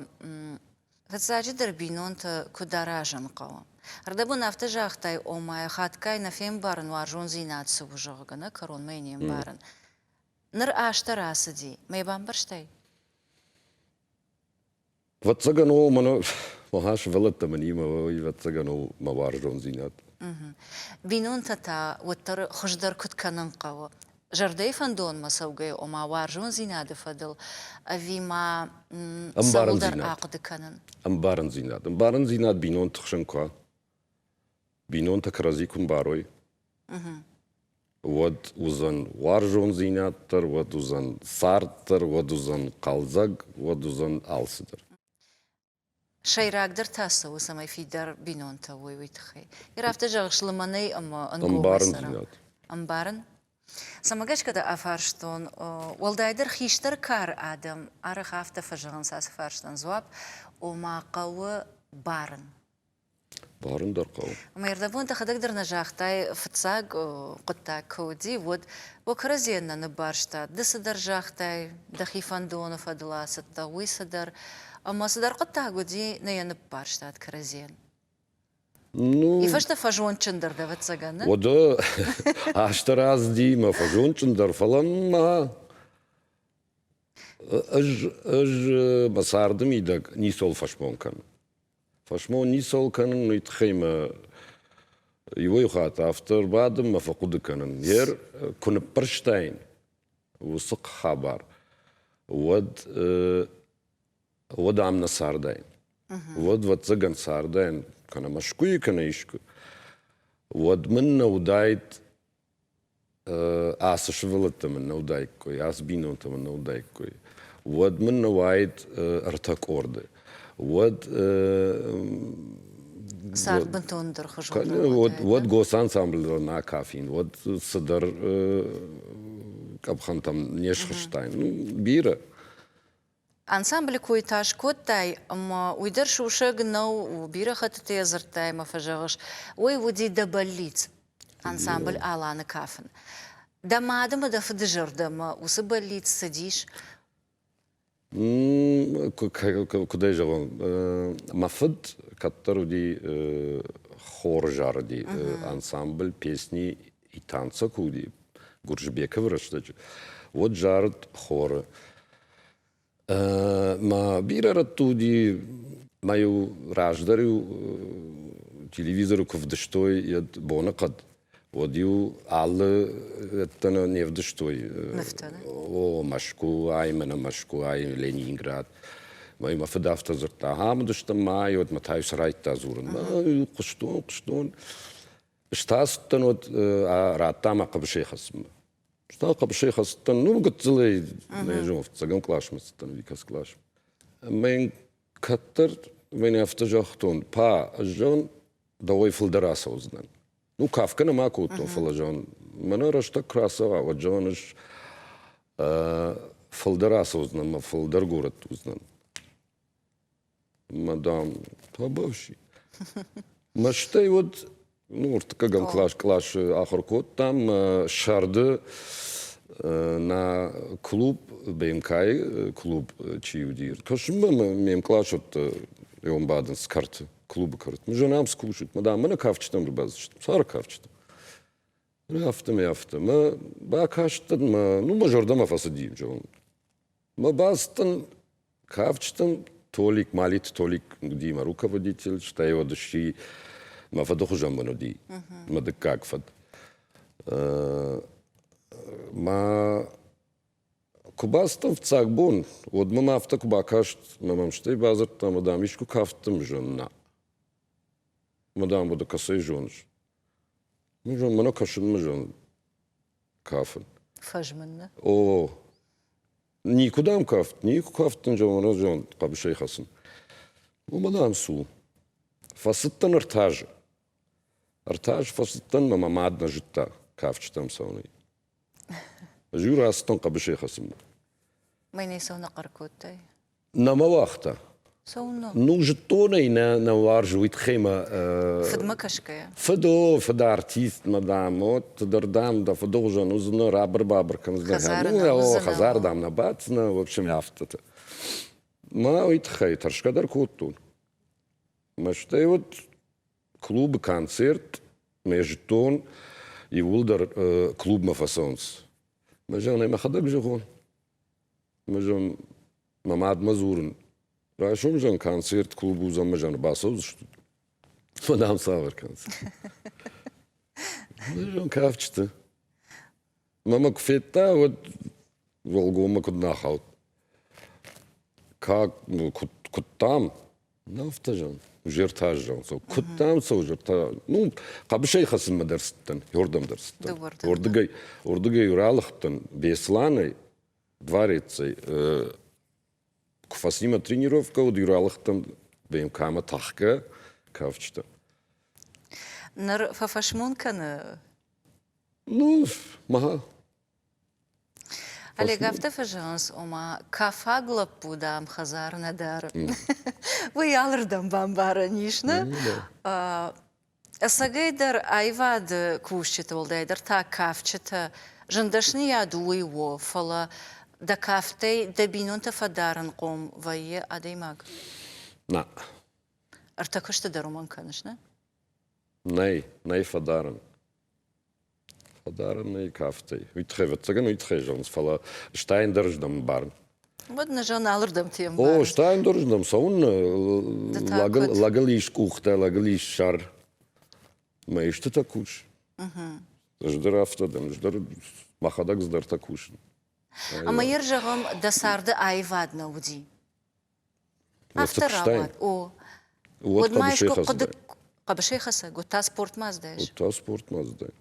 фыццаджыдӕр бинонтӕ куыд аразын хъӕуы. Ӕрдӕбон афтӕ загътай, ома хатгай нӕ фембарын уарзондзинад цы у, зӕгъгӕ, нӕ кӕронмӕ йӕ не мбарын. Ныр азтӕ рацыди, мӕ бамбӕрстай? Ӕвӕццӕгӕн у, мӕнӕ мӕ сывӕллӕттӕ мӕнимӕ, ӕвӕццӕгӕн у мӕ уарзондзинад. Бинонтӕ та уӕддӕр хуыздӕр куыд кӕнын хъӕуы? Зӕрдӕйы фӕндонмӕ цӕугӕ, ома уарзондзинады фӕдыл, ӕви ма цӕуылдӕр ахъуыды кӕнын? Ӕмбарындзинад. Ӕмбарындзинад бинонты хсӕн куы уа, бинонтӕ кӕрӕдзи куы мбарой, уӕд уыдзӕн уарзондзинад дӕр, уӕд уыдзӕн цард дӕр, уӕд уыдзӕн хъӕлдзӕг, уӕд уыдзӕн алцыдӕр. Сӕйрагдӕр та цы у, цӕмӕй фидар бинонтӕ уой, уый тыххӕй? Ир афтӕ зӕгъыс, лымӕнӕй ӕмӕ ӕнгомӕй цӕрӕм. Ӕмбарын. Цӕмӕ гӕсгӕ дӕ афарстон, уӕлдайдӕр хистӕр кары адӕм арӕх афтӕ фӕзӕгъынц ацы фарстӕн дзуапп, ома хъӕуы барын. Барын дӕр хъӕуы. Ӕмӕ ӕрдӕбон дӕхӕдӕг дӕр нӕ загътай, фыццаг хъуыддаг куы уыди, уӕд уӕ кӕрӕдзийӕн нӕ ныббарстат. Ды цыдӕр загътай, дӕхи фӕндоны фӕдыл ацыдтӕ, уый цыдӕр. Ӕмӕ цыдӕр хъуыддаг уыди, нӕ йӕ ныббарстат кӕрӕдзийӕн. Ну, И фӕстӕ фӕзондджындӕр дӕ, ӕвӕццӕгӕн, нӕ? Уӕдӕ азтӕ рацыди мӕ фӕзондджындӕр, фӕлӕ ма ӕз, ӕз мӕ царды мидӕг ницӕуыл фӕсмон кӕнын. Фӕсмон ницӕуыл кӕнын, уый тыххӕй мӕ иуӕй хатт афтӕ ӕрбадын мӕ фӕхъуыды кӕнын. Ер куы ныппӕрстаин уыцы хабар, уӕд, уӕд ам нӕ цардаин. Уӕд, ӕвӕццӕгӕн, цардаин кӕнӕ Мӕскуыйы, кӕнӕ искуы. Уӕд мын нӕ уыдаид ацы сывӕллӕттӕ мын нӕ уыдаиккой, ацы бинонтӕ мын нӕ уыдаиккой, уӕд мын нӕ уаид ӕртӕ къорды. Уӕд Цард бынтондӕр хуызон. Уӕд госансамбль дӕр нӕ кафин, уӕд цыдӕр къӕпхӕнтӕм не схызтаин. Ну, бирӕ. Ансамблы кой та скодтай, ӕмӕ уый дӕр сусӕг нӕу, бирӕ хӕттыты йӕ дзырдтай ӕмӕ фӕзӕгъыс, уый уыди дӕ бӕллиц ансамбль Аланы кафын. Дӕ мад ӕмӕ дӕ фыды зӕрдӕмӕ уыцы бӕллиц цыдис? Куыд ӕй зӕгъон, мӕ фыд кӕддӕр уыди хоры зарыди ансамбль песни и танца куы уыди Гурджибековы рӕстӕджы, уӕд зарыд хоры. Мӕ бирӕ рӕтты уыди, мӕ-иу раздӕр-иу телевизоры куы вдыстой йӕ боныхъӕд, уӕд-иу алы рӕттӕ не вдыстой. Нывтӕ, О, Мӕскуы, ай мӕнӕ Мӕскуы, ай Ленинград. Мӕ мӕ фыд афтӕ дзырдта, ахӕм уыдыстӕм ма, уӕд мӕ та-иу сӕ райдыдта дзурын. Хъуыстон, хъуыстон. Стацыдтӕн уӕд радта мӕ хъӕбысӕй хӕцынмӕ. Стал хъӕбысӕй хӕцыдтӕн, ну, гыццылӕй, нӕ зон, фыццӕгӕм къласмӕ цыдтӕн ӕви кӕцы къласмӕ. Ӕмӕ йын кӕддӕр мӕн афтӕ загътон, па, ӕз зӕгъын, дӕуӕй фылдӕр ацӕудзынӕн. Ну, кафгӕ нӕма кодтон, фӕлӕ зӕгъын, мӕнӕ рӕстӕг куы рацӕуа, уӕд зӕгъын, ӕз фылдӕр ацӕудзынӕн ӕмӕ фылдӕр горӕтты уыдзынӕн. Мадам, табавши. Мӕстӕй уӕд ну, ӕртыккӕгӕм класс къласы ахуыр кодтам. Сӕрды нӕ клуб, БМК-йы клуб чи уыди, кӕсынмӕ ме мкъласӕттӕ ион бадынц кӕрты, клубы кӕрты. Мы же нам скушать. Мадам, мы на кафджытӕм ӕрбацыдыстӕм, цары кафджытӕм. Афтӕмӕй афтӕ. Мӕ бакастӕн, мӕ, ну, мӕ зӕрдӕмӕ фӕцыди. Мӕ бацыдтӕн кафджытӕм Толик, Малиты Толик уыди мӕ руководитель, стӕй уӕд сси мӕ фыды хуызӕн мын уыди, мӕ дыккаг фыд. Мӕ куы бацыдтӕн фыццаг бон, уӕд мӕм афтӕ куы бакаст, мӕ мӕм стӕй бадзырдта, ӕмӕ дам искуы кафттӕм зӕн нӕ. Мӕ дам, уӕдӕ кӕцӕй зоныс? Зон, мӕнӕ кӕсынмӕ зон кафын. Фӕзмын нӕ? О, никуыдӕм кафт, никуы кафтын зон, зон, хъӕбысӕй хӕцын. Уымӕн ам цу. Фӕцыдтӕн ӕртӕ азы. 3 азы фӕцыдтӕн, мӕ мӕ мад нӕ зыдта кафджытӕм цӕуынӕй. Ӕз-иу рацыдтӕн хъӕбысӕй хӕцынмӕ. Мӕнӕй цӕуыннӕ хъӕр кодтай? Нӕ мӕ уагъта. Цӕуыннӕ? Ну, зыдтон ӕй, нӕ, нӕ уарзы, уый тыххӕй мӕ... Фыдмӕ кӕсгӕйӕ? Фыд, о, фыд артист, мӕ, дам, вот, дӕр, дам, дӕ фыды хуызӕн уыдзынӕ, рабыр-бабыр кӕндзынӕ. Хӕдзары нӕ уыдзынӕ. Хӕдзары, дам, нӕ баддзынӕ, в общем, афтӕтӕ. Мӕ уый тыххӕй тӕрсгӕ дӕр кодтон. Мӕ стӕй вот клубы концерт, мӕ зыдтон, иууылдӕр клубмӕ фӕцӕуынц. Мӕ зӕгъын ӕй мӕхӕдӕг зӕгъон. Мӕ зӕгъын, мӕ мадмӕ дзурын, райсом зӕгъын концерт клуб уыдзӕн, мӕ зӕгъын, бацӕудзыстут. Мӕ дам цавӕр концерт? Мӕ зӕгъын, кафджыты. Мӕ мӕ куы федта, уӕд уӕлгоммӕ куыд нӕ ахауд. Как, ну, куыд, куыдтам, афтӕ зӕгъын, узертӕ зӕгъын, куыдтам цӕуы узертӕ, ну, хъӕбысӕй хӕцынмӕ дӕр цыдтӕн, уырдӕм дӕр цыдтӕн. Уырдыгӕй, уырдыгӕй ралыгъдтӕн Беслӕнӕй, дворецӕй, куы фӕци мӕ тренировкӕ, уӕд ралыгъдтӕн БМК-мӕ тӕхгӕ кафджытӕ. Ныр фӕфӕсмон кӕны? Ну, ма. Олег, афтӕ фӕзӕгъынц, ома кафаг лӕппу, дам, хӕдзар нӕ дары. Уый алырдӕм бамбарӕн ис, нӕ? Ӕцӕгӕй дӕр аивады кусджыты, уӕлдайдӕр та кафджытӕ, зындӕсныйад уый у, фӕлӕ дӕ кафтӕй дӕ бинонтӕ фӕдарынхъом вӕййы адӕймаг? Нӕ. Ӕртӕ куысты дӕр уымӕн кӕныс, нӕ? Нӕй, нӕй фӕдарын. Фӕдарын нӕй кафтӕй. Уый тыххӕй, ӕвӕццӕгӕн, уый тыххӕй зӕгъынц, фӕлӕ стӕй ӕндӕр ыздӕм ӕмбарын. Уӕд нӕ зӕгъын алырдӕмты ӕмбарын. О, стӕй ӕндӕр ыздӕм цӕуын. Лӕгыл, лӕгыл ис къухтӕ, лӕгыл ис сӕр. Мӕ истытӕ кус. Ӕз дӕр афтӕ дӕн, ӕз дӕр мӕхӕдӕг цыдӕртӕ кусын. Ӕмӕ йӕ зӕгъӕм, дӕ царды аивад нӕ уыди. Афтӕ рауад, о. Уӕд ма искуы хъуыды хъӕбысӕй хӕцӕг, уӕд та спортмӕ аздӕхыс? Уӕд та спортмӕ аздӕхын.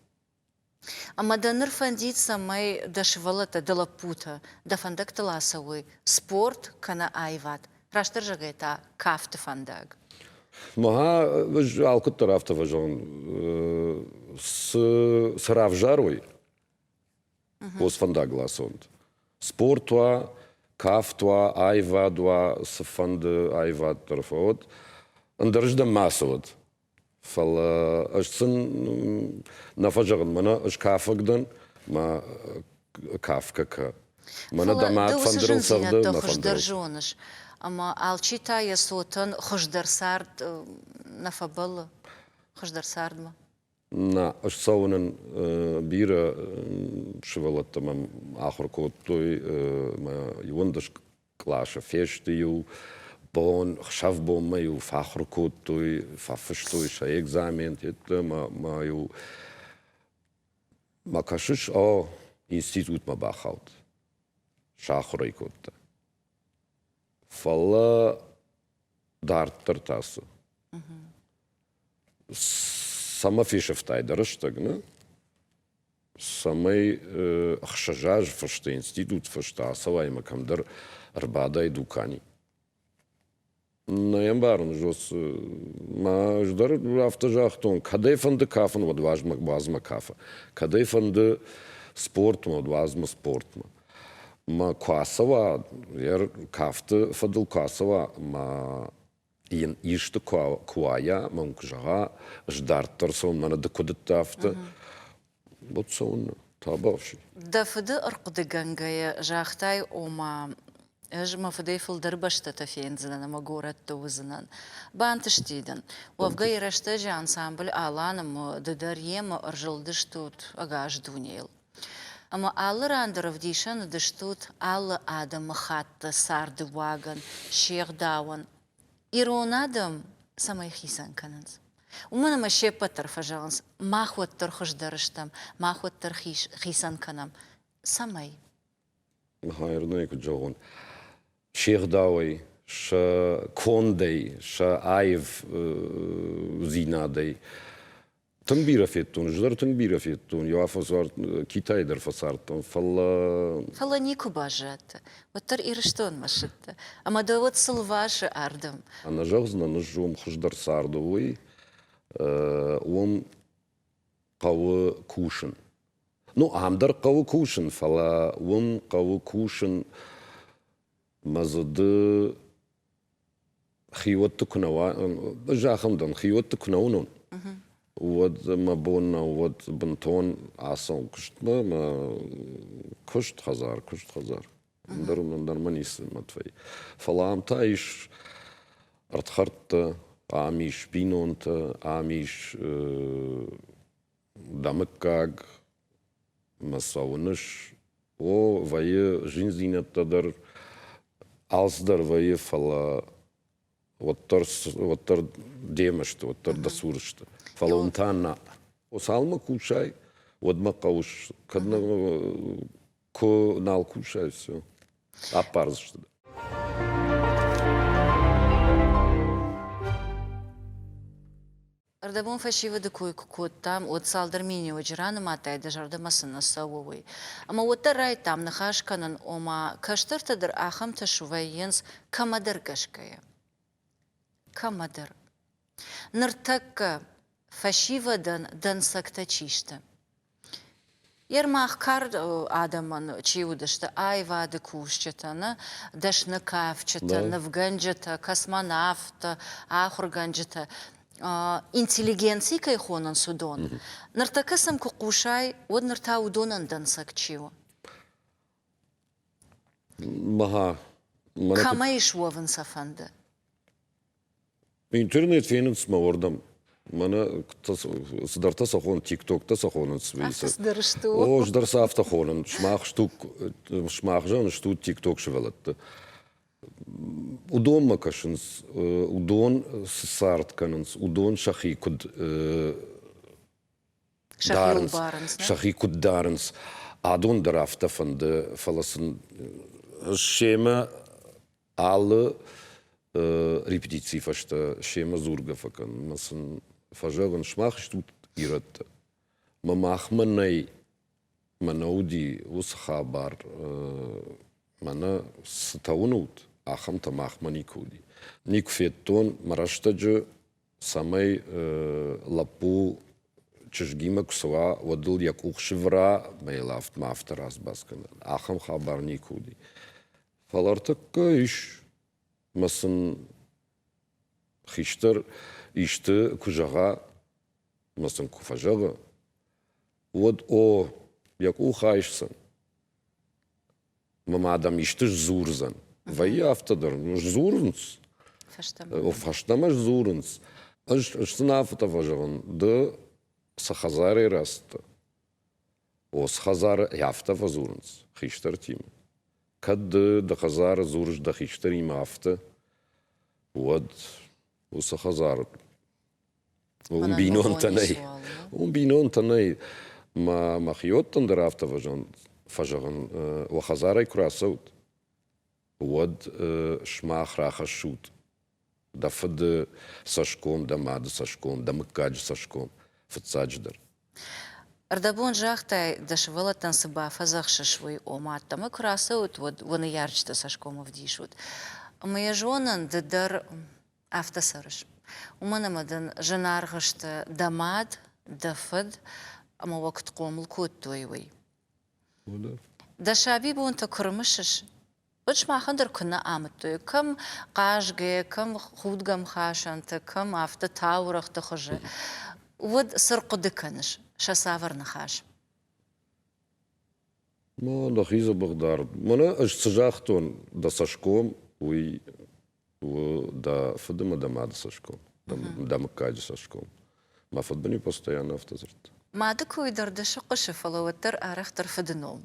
Ӕмӕ дӕ ныр фӕндид, цӕмӕй дӕ сывӕллӕттӕ, дӕ лӕппутӕ дӕ фӕндӕгтыл ацӕуой спорт кӕнӕ аивад, растдӕр зӕгъгӕйӕ та кафты фӕндаг? Мӕ ӕз алкуыддӕр афтӕ фӕзӕгъын, цы, цы равзарой, Хосфӕндагыл ацӕуӕнт. Спорт уа, кафт уа, аивад уа, цыфӕнды аивад дӕр фӕуӕд, ӕндӕрыздӕм ма ацӕуӕд. Фӕлӕ ӕз сын нӕ фӕзӕгъын, мӕнӕ ӕз кафӕг дӕн, мӕ кафгӕ кӕ. Мӕнӕ дӕ мад фӕндырыл цӕгъды, мӕ хуыздӕр зоныс, ӕмӕ алчи та йӕ цотӕн хуыздӕр цард нӕ фӕбӕллы, хуыздӕр цардмӕ. Нӕ, ӕз цӕуынӕн бирӕ сывӕллӕттӕ мӕм ахуыр кодтой мӕ 11 къласы фесты-иу бон, хсӕв-бонмӕ-иу фӕахуыр кодтой, фӕфыстой сӕ экзаментӕ мӕ-иу мӕ кӕсыс, о, институтмӕ бахауд, сахуыр ӕй кодта. Фӕлӕ дарддӕр та цы? Цӕмӕ фесӕфтай дӕ рӕстӕг, нӕ? Цӕмӕй 6 азы фӕстӕ, институт фӕстӕ ацӕуай ӕмӕ кӕмдӕр ӕрбадай дукани. Нӕ ӕмбарын, зос, мӕ ӕз дӕр афтӕ загътон, кӕд ӕй фӕнды кафын, уӕд уадз мӕ кафа. Кӕд ӕй фӕнды спортмӕ, уӕд уадз мӕ спортмӕ. Мӕ куы ацӕуа, йӕ кафты фӕдыл куы ацӕуа, мӕ. Йын исты куы уайа, мӕн куы зӕгъа, ӕз дарддӕр цӕуын, мӕнӕ ды куыд дӕ, афтӕ, уӕд цӕуын табуафси. Дӕ фыды ӕрхъуыдыгӕнгӕйӕ загътай, ома ӕз мӕ фыдӕй фылдӕр бӕстӕтӕ фендзынӕн ӕмӕ горӕтты уыдзынӕн. Бантысти дын. Уӕвгӕ йӕ рӕстӕджы ансамбль Алан ӕмӕ ды дӕр йемӕ ӕрзылдыстут ӕгас дунейыл. Ӕмӕ алы ран дӕр ӕвдисӕн уыдыстут алы адӕмыхатты царды уагӕн, се гъдауӕн. Ирон адӕм цӕмӕй хицӕн кӕнынц? Уымӕн ӕмӕ се ппӕт дӕр фӕзӕгъынц, мах уӕддӕр хуыздӕр стӕм, мах уӕддӕр хицӕн кӕнӕм. Цӕмӕй? Хайырнӕй куыд зӕгъон, се гъдауӕй, сӕ кондӕй, сӕ аивдзинадӕй Тынг бирӕ федтон, ӕз дӕр тынг бирӕ федтон, иу афӕдз Китайы дӕр фӕцардтӕн, фӕлӕ... Фӕлӕ никуы баззадтӕ, уӕддӕр Ирыстонмӕ ссыдтӕ. Ӕмӕ дӕ уӕд цы лвасы ардӕм? Нӕ зӕгъдзынӕн, ӕз уым хуыздӕр царды уый, уым хъӕуы кусын. Ну, ам дӕр хъӕуы кусын, фӕлӕ уым хъӕуы кусын мӕ дзы ды хиуӕтты куы нӕ уа, ӕз ахӕм дӕн, хиуӕтты куы нӕ уынон, уӕд мӕ бон нӕу, уӕд бынтон ацӕуын куыстмӕ, мӕ куыст хӕдзар, куыст хӕдзар. Ӕндӕр ӕндӕр мӕ ницы мӕт вӕййы. Фӕлӕ ам та ис ӕрдхӕрдтӕ, ам ис бинонтӕ, ам ис дӕ мыггаг мӕ сӕ уыныс. О, вӕййы зындзинӕдтӕ дӕр, алцыдӕр вӕййы, фӕлӕ уӕддӕр, уӕддӕр демӕ сты, уӕддӕр дӕ цуры сты. Фӕлӕ уым та нӕ. Цалынмӕ кусай, уӕдмӕ хъӕуыс, кӕд нӕ куы нал кусай, все, аппардзысты дӕ. Ӕрдӕбон фӕсивӕды кой куы кодтам, уӕд цалдӕр миниуӕджы ранымадтай, дӕ зӕрдӕмӕ цы нӕ цӕуы, уый. Ӕмӕ уӕддӕр райдыдтам ныхас кӕнын, ома кӕстӕртӕ дӕр ахӕмтӕ свӕййынц кӕмӕдӕр гӕсгӕйӕ. Кӕмӕдӕр. Ныртӕккӕ фӕсивӕдӕн дӕнцӕгтӕ чи сты? Ермах кар адӕмӕн чи уыдысты, аивады кусджытӕ, нӕ дӕсны кафджытӕ, нывгӕнджытӕ, космонавттӕ, ахуыргӕнджытӕ, интеллигенци кӕй хонынц, уыдон. Ныртӕккӕ сӕм куы хъусай, уӕд ныр та уыдонӕн дӕнцӕг чи у? Кӕмӕй суӕвын сӕ фӕнды? Интернет фенынц мӕ уырдӕм. Мӕнӕ цыдӕртӕ сӕ хонынц, тиктоктӕ сӕ хонынц. Афтӕ цыдӕр сты. О, ӕз дӕр сӕ афтӕ хонын. Сымах стут, сымах зӕгъын стут тикток сывӕллӕтты. Уыдонмӕ кӕсынц, уыдон цы цард кӕнынц, уыдон сӕхи куыд дарынц, сӕхи куыд дарынц. Адон дӕр афтӕ фӕнды, фӕлӕ сын семӕ алы репетицийы фӕстӕ семӕ дзургӕ фӕкӕнын ӕмӕ сын фӕзӕгъын, сымах стут ирӕттӕ. Мӕ махмӕ нӕй, мӕнӕ уыди уыцы хабар, мӕнӕ цытӕ уынут, ахӕмтӕ махмӕ никуы уыди. Никуы федтон мӕ рӕстӕджы, цӕмӕй лӕппу чызгимӕ куы цӕуа, уӕд ыл йӕ къух сывӕра ӕмӕ йыл афтӕ афтӕ разбас кӕна. Ахӕм хабар никуы уыди. Фӕлӕ ӕртӕккӕ ис мӕ сын хистӕр исты куы зӕгъа, мӕ сын куы фӕзӕгъы, уӕд о, йӕ къух айсдзӕн. Мӕ мадӕм исты сдзурдзӕн. Вӕййы афтӕ дӕр, сдзурынц. Фӕстӕмӕ. Фӕстӕмӕ сдзурынц. Ӕз сын афтӕ фӕзӕгъын, ды цы хӕдзарӕй рацыдтӕ, Ос хӕдзары афтӕ фӕдзурынц хистӕртимӕ. Кӕд ды дӕ хӕдзары дзурыс дӕ хистӕримӕ афтӕ, уӕд уыцы хӕдзар уым бинонтӕ нӕй. Уым бинонтӕ нӕй. Мӕ мӕхиуӕттӕн дӕр афтӕ фӕзӕгъын, уӕ хӕдзарӕй куы рацӕут, уӕд сымах рахӕссут дӕ фыды цӕсгом, дӕ мады цӕсгом, дӕ мыггаджы цӕсгом, фыццаджыдӕр. Ӕрдӕбон загътай, дӕ сывӕллӕттӕн цы бафӕдзӕхсыс, уый, ома ӕддӕмӕ куы рацӕут, уӕд уӕ ныййарджыты цӕсгом ӕвдисут. Ӕмӕ йӕ зонын, ды дӕр афтӕ цӕрыс. Уымӕн ӕмӕ дын зынаргъ сты дӕ мад, дӕ фыд ӕмӕ уӕ куыд хъомыл кодтой, уый. Дӕ сабибонтӕ куы рымысыс, Уӕд сымахӕн дӕр куы нӕ амыдтой, кӕм хъазгӕ, кӕм худгӕмхасӕнты, кӕм афтӕ таурӕгъты хуызы, уӕд цы рхъуыды кӕныс, сӕ цавӕр ныхас? Ма дӕхи дзӕбӕх дар. Мӕнӕ ӕз цы загътон, дӕ цӕсгом, уый у дӕ фыд ӕмӕ дӕ мады цӕсгом, дӕ мыггаджы цӕсгом. Мӕ фыд мын-иу постоянно афтӕ дзырдта. Мады кой дӕр дӕ сыхъуысы, фӕлӕ уӕддӕр арӕхдӕр фыды ном.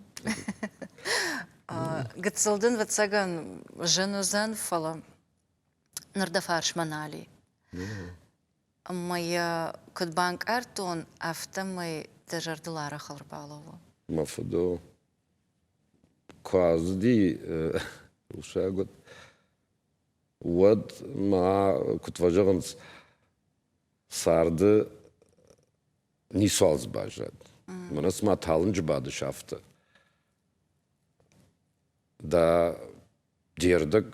Гыццыл дын, ӕвӕццӕгӕн, зын уыдзӕн, фӕлӕ ныр дӕ фарсмӕ нал и. Ӕмӕ йӕ куыд банкъардтон, афтӕмӕй дӕ зӕрдыл арӕх ӕрбалӕууы. Мӕ фыды куы ацыди усаг, уӕд ма, куыд фӕзӕгъынц, царды ницуал дзы баззад. Мӕнӕ цыма талынджы бадыс, афтӕ. Дӕ де рдӕг,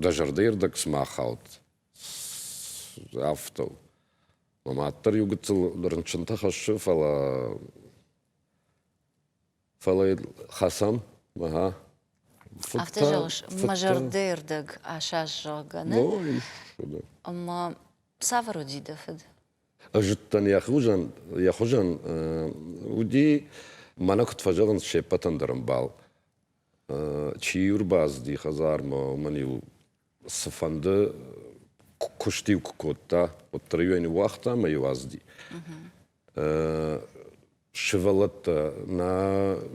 дӕ зӕрдӕйы рдӕг цыма хауд, афтӕ у. Мӕ мад дӕр иу гыццыл рынчынтӕ хӕссы, фӕлӕ фӕлӕ хӕцӕм, ага. Афтӕ зӕгъыс, мӕ зӕрдӕйы рдӕг асас, зӕгъгӕ, нӕ? Ӕмӕ цавӕр уыди дӕ фыд? Ӕз уыдтӕн йӕ хуызӕн, йӕ хуызӕн уыди, мӕнӕ куыд фӕзӕгъынц, се ппӕтӕн дӕр ӕмбал. Чи-иу ӕрбацыди хӕдзармӕ, уымӕн-иу цыфӕнды куыст-иу куы кодта, уӕддӕр-иу ӕй ныууагъта ӕмӕ-иу ацыди. Сывӕллӕттӕ, нӕ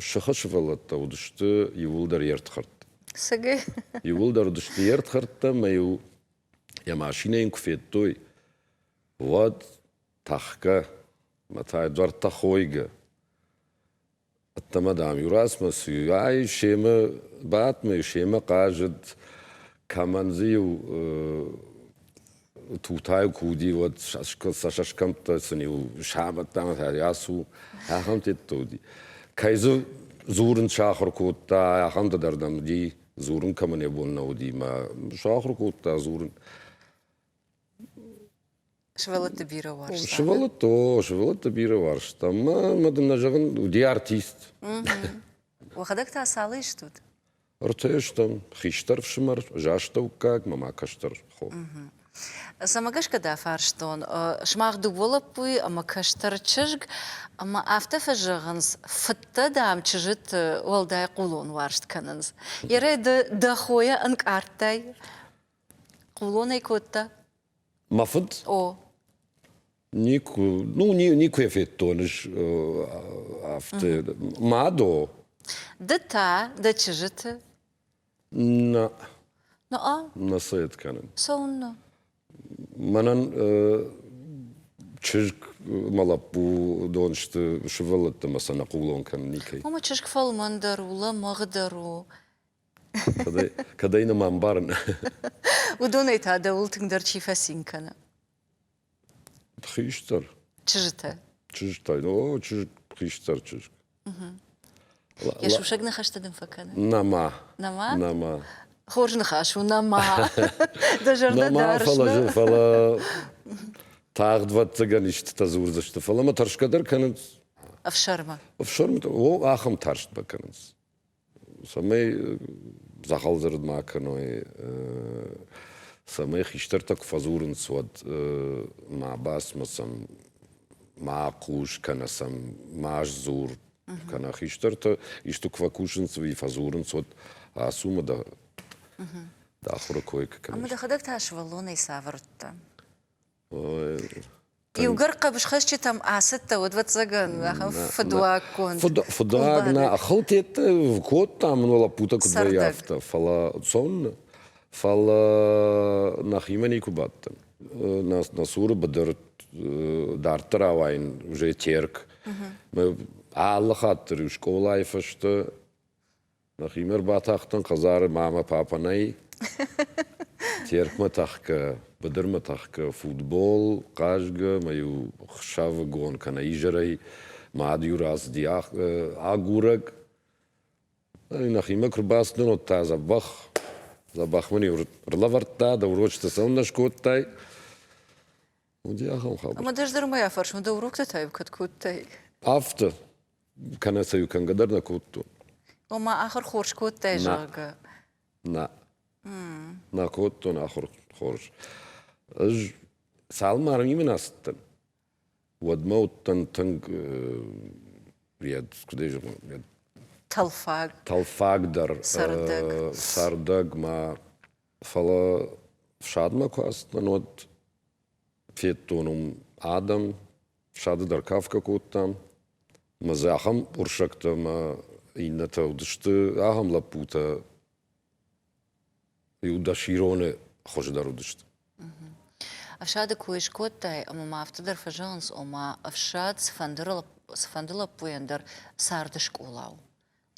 сыхы сывӕллӕттӕ уыдысты иууылдӕр йе рдхӕрдтӕ. Цӕгӕй? Иууылдӕр уыдысты йе рдхӕрдтӕ ӕмӕ-иу йӕ машинӕ йын куы федтой, уӕд тӕхгӕ мӕ та дуӕрттӕ хойгӕ. Ӕддӕмӕ, дам, иу размӕ цы ай семӕ бадтмӕ, семӕ хъазыд, кӕмӕн дзы-иу тутай куы уыди, уӕд сӕ цӕсгӕмттӕ сын-иу самадта ӕмӕ та ацу, ахӕм тедтӕ уыди. Кӕй дзы дзурын сахуыр кодта, ахӕмтӕ дӕр нӕм уыди, дзурын кӕмӕн йӕ бон нӕ уыди, мӕ сахуыр кодта дзурын. Сывӕллӕтты бирӕ уарзта. Сывӕллӕтты, о, сывӕллӕтты бирӕ уарзта. Мӕ, мӕ дын нӕ зӕгъын, уыди артист. Уӕхӕдӕг та цалӕй стут? Ӕртӕ стӕм. Хистӕр фсымӕр, ӕз астӕуккаг, мӕ ма кӕстӕр хо. Цӕмӕ гӕсгӕ дӕ фарстон? Сымах дыууӕ лӕппуйы ӕмӕ кӕстӕр чызг, ӕмӕ афтӕ фӕзӕгъынц, фыдтӕ, дам, чызджыты уӕлдай хъулон уарзт кӕнынц. Ерӕй ды дӕ хойӕ ӕнкъардтай? Хъулонӕй кодта? Мӕ фыд? О. Никуы, ну, никуы йӕ федтон ӕз афтӕ. Мад о. Ды та дӕ чызджыты? Нӕ. Нӕ? Нӕ сӕ кӕнын. Цӕуыннӕ? Мӕнӕн чызг мӕ лӕппу дон сты сывӕллӕттӕ мӕ сӕ нӕ хъулон кӕнын никӕй. Ома чызг фӕлмӕндӕр у, лӕмӕгъдӕр у. Кӕдӕй нӕ ма ӕмбарын. Уыдонӕй та дӕуыл тынгдӕр чи фӕцин кӕны? Хистӕр. Чызджытӕ. Чызджытӕ. О, чызг, хистӕр чызг. Йӕ сусӕг ныхӕстӕ дын фӕкӕны? Нӕма. Нӕма? Нӕма. Хорз ныхас у, нӕма. Дӕ зӕрдӕ дарыс, фӕлӕ, фӕлӕ тагъд вӕццӕгӕн истытӕ дзурдзысты, фӕлӕ мӕ тӕрсгӕ дӕр кӕнынц. Ӕфсӕрмы. Ӕфсӕрмы, о, ахӕм тарст бакӕнынц. Цӕмӕй дзӕгъӕлдзырд ма кӕной, цӕмӕй хистӕртӕ куы фӕдзурынц, уӕд ма бацмӕ сӕм ма хъус кӕнӕ сӕм ма сдзур, кӕнӕ хистӕртӕ исты куы фӕкусынц ӕви фӕдзурынц, уӕд ацу мӕ дӕ ахуыры кой кӕныс. Ӕмӕ дӕхӕдӕг та сывӕллонӕй цавӕр уыдтӕ? Иугӕр хъӕбысхӕсджытӕм ацыдтӕ, уӕд, ӕвӕццӕгӕн, ахӕм фыдуаггонд. Фыдуаг нӕ, хылтеттӕ кодтам, ну, лӕппутӕ куыд вӕййы, афтӕ. Фӕлӕ цон, фӕлӕ нӕхимӕ никуы бадтӕн. Нӕ цуры быдыр дарддӕр ауайын уже Терк. Алы хатт дӕр скъолайы фӕстӕ Нӕхимӕ рбатахтӕн хӕдзары мамӕ папӕ нӕй. Теркмӕ тӕхгӕ, быдырмӕ тӕхгӕ, футбол хъазгӕ мӕ-иу хсӕвыгон кӕнӕ изӕрӕй мад-иу рацыди агурӕг. Нӕхимӕ куы рбацыдтӕн, уӕд та дзӕбӕх, дзӕбӕх мын-иу ӕрлӕвӕрдта, дӕ урочытӕ цӕуылнӕ скодтай. Уыди ахӕм хабар. Ӕмӕ дӕ ӕз дӕр уымӕй афӕрсон, дӕ уроктӕ та-иу кӕд кодтай? Афтӕ. Кӕнӕ сӕ-иу кӕнгӕ дӕр нӕ кодтон. Ома ахуыр хорз кодтай, зӕгъгӕ. Нӕ. Нӕ кодтон ахуыр хорз. Ӕз цалынмӕ армимӕ нӕ ацыдтӕн, уӕдмӕ уыдтӕн тынг куыд ӕй зӕгъон, Тӕлфаг. Тӕлфаг дӕр. Цӕрдӕг. Цӕрдӕг ма. Фӕлӕ фсадмӕ куы ацыдтӕн, уӕд федтон уым адӕм, фсады дӕр кафгӕ кодтам. Мӕ дзы ахӕм урсӕгтӕ ӕмӕ иннӕтӕ уыдысты, ахӕм лӕппутӕ иу дӕс ироны хуыздӕр уыдысты. Ӕфсады кой скодтай, ӕмӕ ма афтӕ дӕр фӕзӕгъынц, ома ӕфсад цыфӕнды лӕппуйӕн дӕр царды скъола у.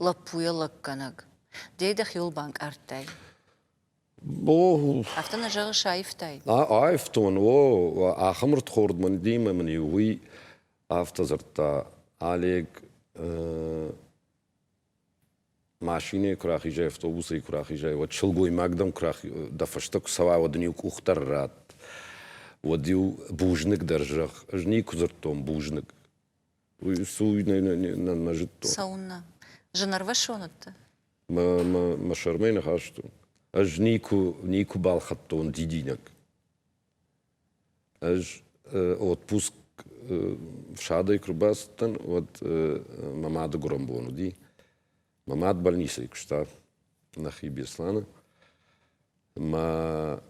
Лӕппуйӕ лӕггӕнӕг. Дӕ дӕхиуыл банкъардтай? О, Афтӕ нӕ зӕгъыс, аивтай? Аивтон, о, ахӕм рдхорд мын уыди, мын-иу уый афтӕ дзырдта, Олег, машинӕйы куы рахизай, автобусӕй куы рахизай, уӕд сылгоймаг дӕм куы дӕ фӕстӕ куы цӕуа, уӕд ын-иу къух дӕр ратт. Уӕд-иу бузныг дӕр зӕгъ. Ӕз никуы дзырдтон бузныг. Уый цы уый нӕ, нӕ зыдтон. Цӕуыннӕ? Зынӕрвӕссон уыдтӕ? Мӕ, мӕ, мӕ сӕрмӕ ныхӕстон. Ӕз никуы, никуы балхӕдтон дидинӕг. Ӕз отпуск фсадӕй куы рбацыдтӕн, уӕд мӕ мады гуырӕнбон уыди. Мӕ мад больницӕйы куыста нӕхи Беслӕны. Мӕ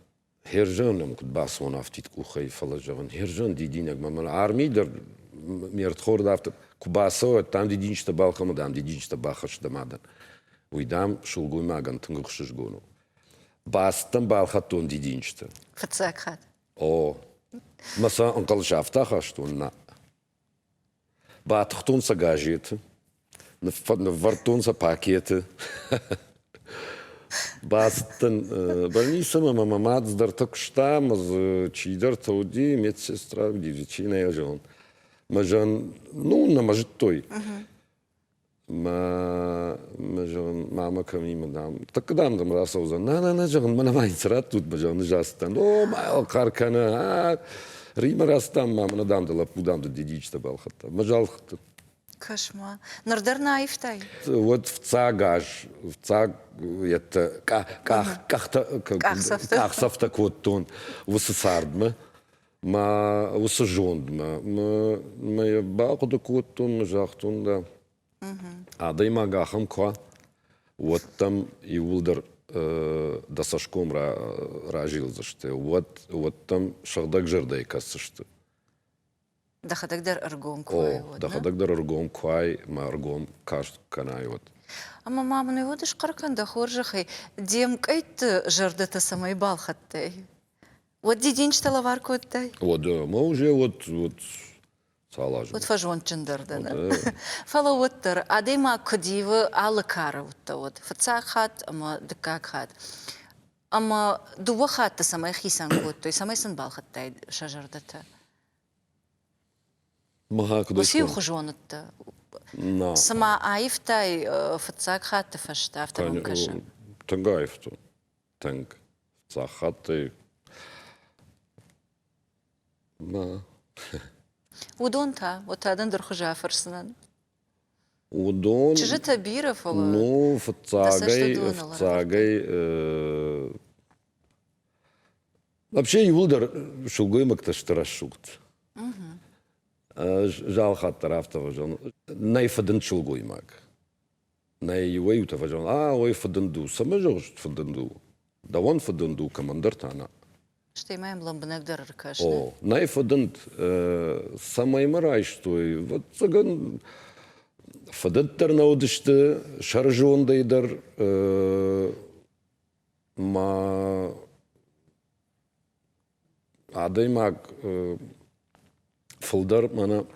херзӕн ӕм куыд бацӕуон афтид къухӕй, фӕлӕ зӕгъын, херзӕн дидинӕг мӕ мӕн арми дӕр ме рдхорд афтӕ куы бацӕуӕд, дам дидинджытӕ балхӕн, дам дидинджытӕ бахӕсс дӕ мадӕн. Уый, дам, сылгоймагӕн тынг ӕхсызгон у. Бацыдтӕн, балхӕдтон дидинджытӕ. Фыццаг хатт? О. Мӕ сӕ ӕнхъӕлс афтӕ ахастон, нӕ. Батыхтон сӕ газеты, ныввӕрдтон сӕ пакеты. Бацыдтӕн больницӕмӕ, мӕ мӕ мад цыдӕртӕ куыста, ӕмӕ дзы чидӕртӕ уыди, медсестра уыди, чи нӕ йӕ зонын. Мӕ зӕгъын, ну, нӕ мӕ зыдтой. Мӕ, мӕ зӕгъын, мамӕ кӕм и, мӕ дам, тӕккӕ дам дӕм рацӕудзӕн. Нӕ, нӕ, нӕ, зӕгъын, мӕнӕ ма ницы раттут, мӕ зӕгъын, ӕз ацыдтӕн. О, ма хъӕр кӕны, а, Римӕ рацыдтам, ма мӕнӕ дам дӕ лӕппу дам дӕ дидинджытӕ балхӕдта. Мӕ залхыдтӕ. Кӕс-ма, ныр дӕр нӕ аивтай? Уӕд фыццаг аз, фыццаг йедтӕ къӕхтӕ къахдзӕфтӕ кодтон уыцы цардмӕ. Мӕ уыцы зондмӕ мӕ йӕ бахъуыды кодтон, мӕ загътон, да, адӕймаг ахӕм куы уа, уӕд дӕм иууылдӕр дӕ цӕсгом разилдзысты, уӕд, уӕд дӕм сыгъдӕг зӕрдӕйы кӕсдзысты. Дӕхӕдӕг дӕр ӕргом куы уай, уӕд. Дӕхӕдӕг дӕр ӕргом куы уай, мӕ ӕргом каст кӕнай, уӕд. Ӕмӕ ма мын уӕд схъӕр кӕн дӕ хорзӕхӕй, де мкъӕйтты зӕрдӕтӕ цӕмӕй балхӕдтай? Уӕд дидинджытӕ лӕвар кодтай? Уӕд ӕмӕ уже уӕд уӕд цал азы. Уӕд фӕзондджындӕр дӕ. Фӕлӕ уӕддӕр адӕймаг куыд ивы алы кары уыдтӕ уӕд фыццаг хатт ӕмӕ дыккаг хатт. Ӕмӕ дыууӕ хатты цӕмӕй хицӕн кодтой, цӕмӕй сын балхӕдтай сӕ зӕрдӕтӕ? Уыцы-иухуызон уыдтӕ? Цыма аивтай фыццаг хатты фӕстӕ, афтӕ мӕм кӕсы. Тынг аивтон. Тынг. Фыццаг хаттӕй Нӕ. Уыдон та? Уӕд та дын дырхуыз афӕрсдзынӕн. Уыдон. Чызджытӕ бирӕ, фӕлӕ. Ну, фыццагӕй, фыццагӕй Вообще иууылдӕр сылгоймӕгтӕ сты рӕсугъд. Ӕз алхатт дӕр афтӕ фӕзӕгъын. Нӕй фыдынд сылгоймаг. Нӕй иуӕй-иутӕ фӕзӕгъынц, а, ой, фыдынд у. Цӕмӕ зӕгъыс фыдынд у? Дӕуӕн фыдынд у, кӕмӕндӕр та нӕ. Стӕй ма йӕм лӕмбынӕгдӕр ӕркӕс. О, нӕй фыдынд. Цӕмӕй мӕ райстой, ӕвӕццӕгӕн, фыдынд дӕр нӕ уыдысты, сӕрызондӕй дӕр ма адӕймаг фылдӕр мӕнӕ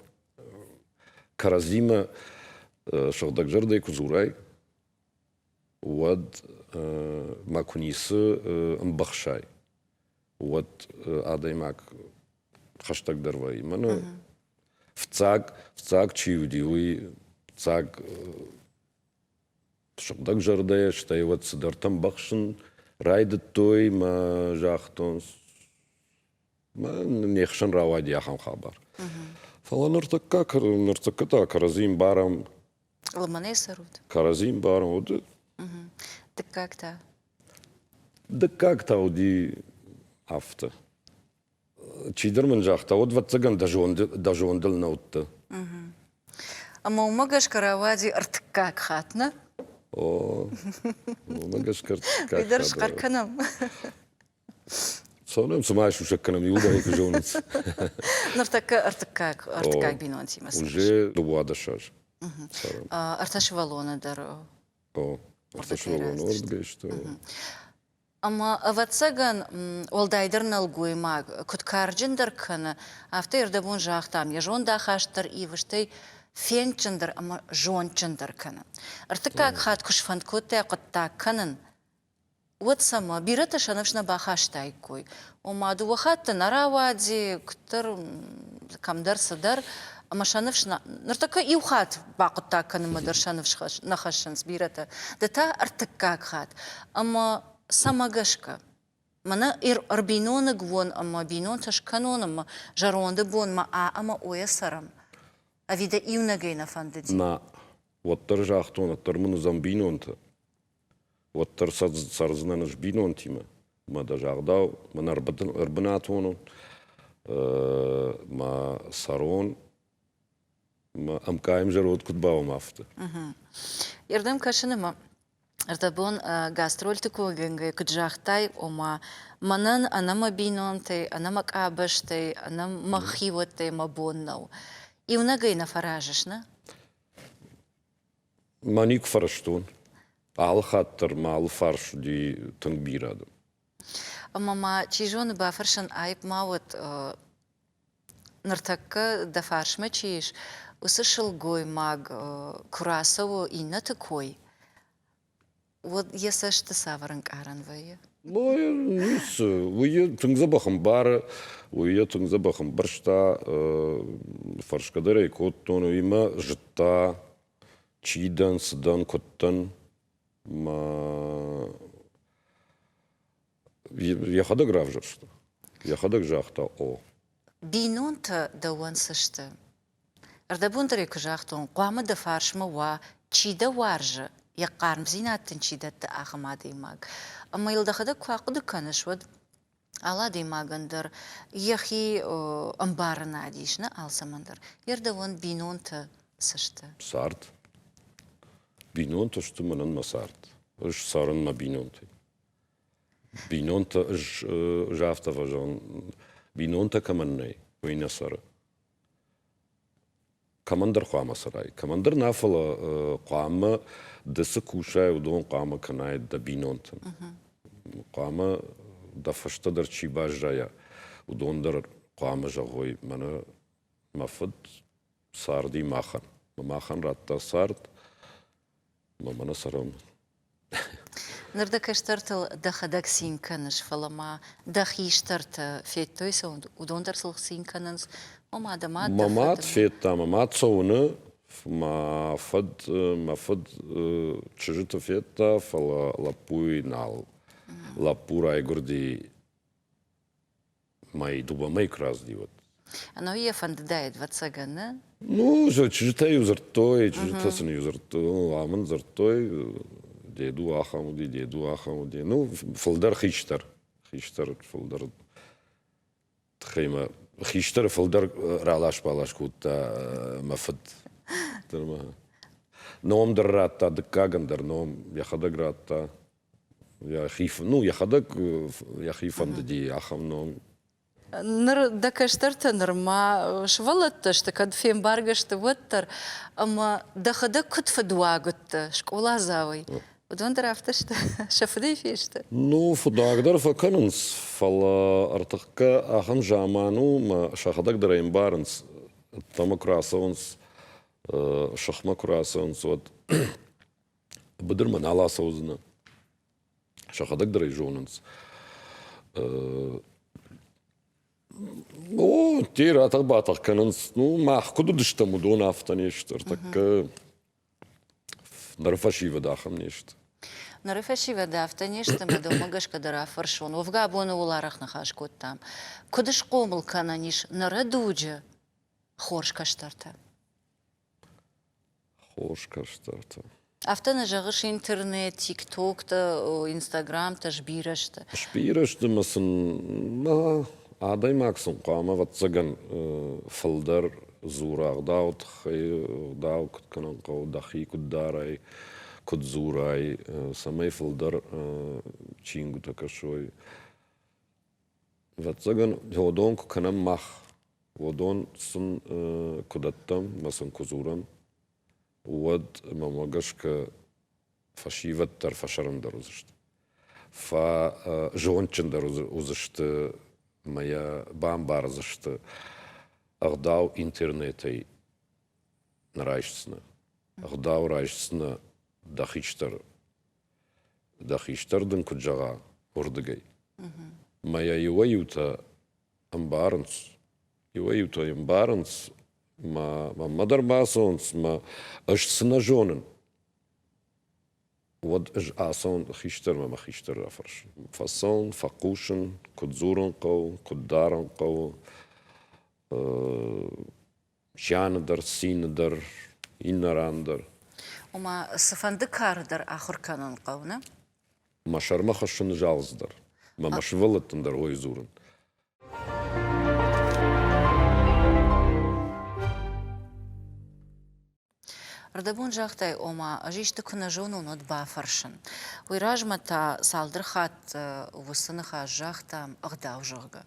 кӕрӕдзимӕ сыгъдӕгзӕрдӕй куы дзурай, уӕд ма куы ницы ӕмбӕхсай, уӕд адӕймаг хӕстӕгдӕр вӕййы. Мӕнӕ фыццаг, фыццаг чи уыди, уый фыццаг сыгъдӕг зӕрдӕйӕ, стӕй уӕд цыдӕртӕ ӕмбӕхсын райдыдтой мӕ загътон, не хсӕн рауади ахӕм хабар. Фӕлӕ ныртӕккӕ, ныртӕккӕ та кӕрӕдзи ӕмбарӕм. Лымӕнӕй цӕрут? Кӕрӕдзи ӕмбарӕм, уыд. Дыккаг та? Дыккаг та уыди афтӕ. Чидӕр мын загъта, уӕд, ӕвӕццӕгӕн, дӕ зондыл нӕ уыдтӕ. Ӕмӕ уымӕ гӕсгӕ рауади ӕртыккаг хатт, нӕ? О, уымӕ гӕсгӕ ӕртыккаг Уый дӕр схъӕр кӕнӕм. Цӕуынӕм, цыма сусӕг кӕнӕм, иууылдӕр ӕй куы зонынц. Ныртӕккӕ ӕртыккаг, ӕртыккаг бинонтимӕ цӕрыс. Уже 12 азы. Ӕртӕ сывӕллоны дӕр. О, ӕртӕ сывӕллоны уырдыгӕй сты. Ӕмӕ, ӕвӕццӕгӕн, уӕлдайдӕр нӕлгоймаг куыд карджындӕр кӕны, афтӕ ӕрдӕбон загътам, йӕ зондахаст дӕр ивы, стӕй фендджындӕр ӕмӕ зондджындӕр кӕны. Ӕртыккаг хатт куы сфӕнд кодтай хъуыддаг кӕнын, уӕд цӕмӕ бирӕтӕ сӕ ныфс нӕ бахастаиккой. Ома дыууӕ хатты нӕ рауадзи, куыддӕр кӕмдӕр цыдӕр, ӕмӕ сӕ ныфс нӕ... Ныртӕккӕ иу хатт бахъуыддаг кӕнынмӕ дӕр сӕ ныфс нӕ хӕссынц бирӕтӕ. Ды та ӕртыккаг хатт. Ӕмӕ цӕмӕ гӕсгӕ? Мӕнӕ ӕрбиноныг уон ӕмӕ бинонтӕ скӕнон ӕмӕ зӕронды бонмӕ а ӕмӕ ойӕ цӕрӕм? Ӕви дӕ иунӕгӕй нӕ фӕндыди? Нӕ. Уӕддӕр загътон, уӕддӕр мын уыдзӕн бинонтӕ. Уӕддӕр цӕрдзынӕн ӕз бинонтимӕ. Мӕ дӕ загъдау, мӕн ӕрбынатон мӕ цӕрон, мӕ ӕмкъайым зӕронд куыд бауӕм, афтӕ. Ердӕм кӕсын ӕмӕ ӕрдӕбон гастрольты койгӕнгӕ куыд загътай, ома мӕнӕн ӕнӕ мӕ бинонтӕй, ӕнӕ мӕ къабӕзтӕй, ӕнӕ мӕ хиуӕттӕй мӕ бон нӕу. Иунӕгӕй нӕ фӕразыс, нӕ? Мӕ никуы фӕрӕзтон. Алы хатт дӕр мӕ алы фарс уыди тынг бирӕ адӕм. Ӕмӕ ма, чи зоны, бафӕрсын аипп ма уӕд, ныртӕккӕ дӕ фарсмӕ чи ис, уыцы сылгоймаг куы рацӕуы иннӕты кой, уӕд йӕ цӕсты цавӕр ӕнкъарӕн вӕййы? Ну, ницы. Уый йӕ тынг дзӕбӕх ӕмбары, уый йӕ тынг дзӕбӕх ӕмбӕрста, фӕрсгӕ дӕр ӕй кодтон, уыимӕ зыдта, чи дӕн, цы дӕн, куыд дӕн. Мӕ йӕхӕдӕг равзӕрста. Йӕхӕдӕг загъта о. Бинонтӕ дӕуӕн цы сты? Ӕрдӕбон дӕр ӕй куы загътон, хъуамӕ дӕ фарсмӕ уа, чи дӕ уарзы, йӕ хъармдзинад дын чи дӕтты, ахӕм адӕймаг. Ӕмӕ йыл дӕхӕдӕг куы ахъуыды кӕныс, уӕд алы адӕймагӕн дӕр йӕхи ӕмбарынад ис, нӕ алцӕмӕн дӕр. Йе рдӕуӕн бинонтӕ цы сты? Цард. Бинонтӕ сты мӕнӕн мӕ цард. Ӕз цӕрын мӕ бинонтӕй. Бинонтӕ, ӕз афтӕ фӕзӕгъын, бинонтӕ кӕмӕн нӕй, уый нӕ цӕры. Кӕмӕндӕр хъуамӕ цӕрай, кӕмӕндӕр нӕ, фӕлӕ хъуамӕ ды цы кусай, уыдон хъуамӕ кӕнай дӕ бинонтӕн. Хъуамӕ дӕ фӕстӕ дӕр чи баззайа, уыдон дӕр хъуамӕ зӕгъой, мӕнӕ мӕ фыд царди махӕн. Махӕн радта цард, ӕмӕ мӕнӕ цӕрӕм. Ныр дӕ кӕстӕртыл дӕхӕдӕг цин кӕныс, фӕлӕ ма дӕ хистӕртӕ федтой сӕ, уыдон дӕр сыл цин кӕнынц. Ома дӕ мад Мӕ мад федта, мӕ мад цӕуыны, мӕ фыд, мӕ фыд чызджыты федта, фӕлӕ лӕппуйы нал. Лӕппу райгуырди мӕй дыууӕ мӕй куы рацыди, уӕд. Ӕнӕуи йӕ фӕндыдаид, ӕвӕццӕгӕн, нӕ? Ну, чызджытӕ-иу дзырдтой, чызджытӕ сын-иу дзырдтой, амын дзырдтой, деду ахӕм уыди, деду ахӕм уыди. Ну, фылдӕр хистӕр, хистӕр фылдӕр тыххӕй мӕ хистӕры фылдӕр ралас-балас кодта мӕ фыд. Ном дӕр радта, дыккагӕн дӕр ном йӕхӕдӕг радта. Йӕхи, ну, йӕхӕдӕг йӕхи фӕндыди ахӕм ном. Ныр дӕ кӕстӕртӕ нырма сывӕллӕттӕ сты, кӕд фембаргӕ сты, уӕддӕр. Ӕмӕ дӕхӕдӕг куыд фыдуаг уыдтӕ скъоладзауӕй, уыдон дӕр афтӕ сты, сӕ фыдӕй фесты? Ну, фыдуаг дӕр фӕкӕнынц, фӕлӕ ӕртӕккӕ ахӕм заман у, мӕ сӕхӕдӕг дӕр ӕмбарынц, ӕддӕмӕ куы рацӕуынц, сыхмӕ куы рацӕуынц, уӕд быдырмӕ нал ацӕудзынӕ. Сӕхӕдӕг дӕр ӕй зонынц. О, те ратӕх-батӕх кӕнынц. Ну, мах куыд уыдыстӕм, уыдон афтӕ не сты. Ӕртӕккӕ ныры фӕсивӕд ахӕм не сты. Ныры фӕсивӕд афтӕ не сты, ӕмӕ дӕумӕ гӕсгӕ дӕр афӕрсон. Уӕвгӕ абоны уыл арӕх ныхас кодтам. Куыд схъомыл кӕнӕн ис ныры дуджы хорз кӕстӕртӕ? Хорз кӕстӕртӕ. Афтӕ нӕ зӕгъыс, интернет, тиктоктӕ, инстаграмтӕ сбирӕ сты. Сбирӕ сты мӕ сын адӕймаг сын хъуамӕ, ӕвӕццӕгӕн, фылдӕр дзура ӕгъдауы тыххӕй, ӕгъдау куыд кӕнын хъӕуы, дӕхи куыд дарай, куыд дзурай, цӕмӕй фылдӕр чингуытӕ кӕсой. Ӕвӕццӕгӕн, уыдон куы кӕнӕм мах, уыдон сын куы дӕттӕм ӕмӕ сын куы дзурӕм, уӕд мӕмӕ гӕсгӕ фӕсивӕд дӕр фӕсӕрӕндӕр уыдзысты. Фӕзондджындӕр уыдзысты ӕмӕ йӕ бамбардзысты, ӕгъдау интернетӕй нӕ райсдзынӕ. Ӕгъдау райсдзынӕ дӕ хистӕр, дӕ хистӕр дын куыд зӕгъа, уырдыгӕй. Мӕ йӕ иуӕй-иутӕ ӕмбарынц, иуӕй-иутӕ ӕмбарынц, мӕ мӕнмӕ дӕр бацӕуынц, мӕ ӕз цы нӕ зонын, уӕд ӕз ацӕуын хистӕрмӕ мӕ хистӕр рафӕрсын. Фӕцӕуын, фӕхъусын, куыд дзурын хъӕуы, куыд дарын хъӕуы, зианы дӕр, цины дӕр, иннӕ ран дӕр. Ома, цыфӕнды кары дӕр ахуыр кӕнын хъӕуы, нӕ? Мӕ сӕрмӕ хӕссын залдз дӕр, мӕ мӕ сывӕллӕттӕн дӕр уый дзурын. Рдӕбон загътай, ома, ӕз исты куы нӕ зонон, уӕд бафӕрсын. Уый размӕ та цалдӕр хатты уыцы ныхас загътам, ӕгъдау, зӕгъгӕ.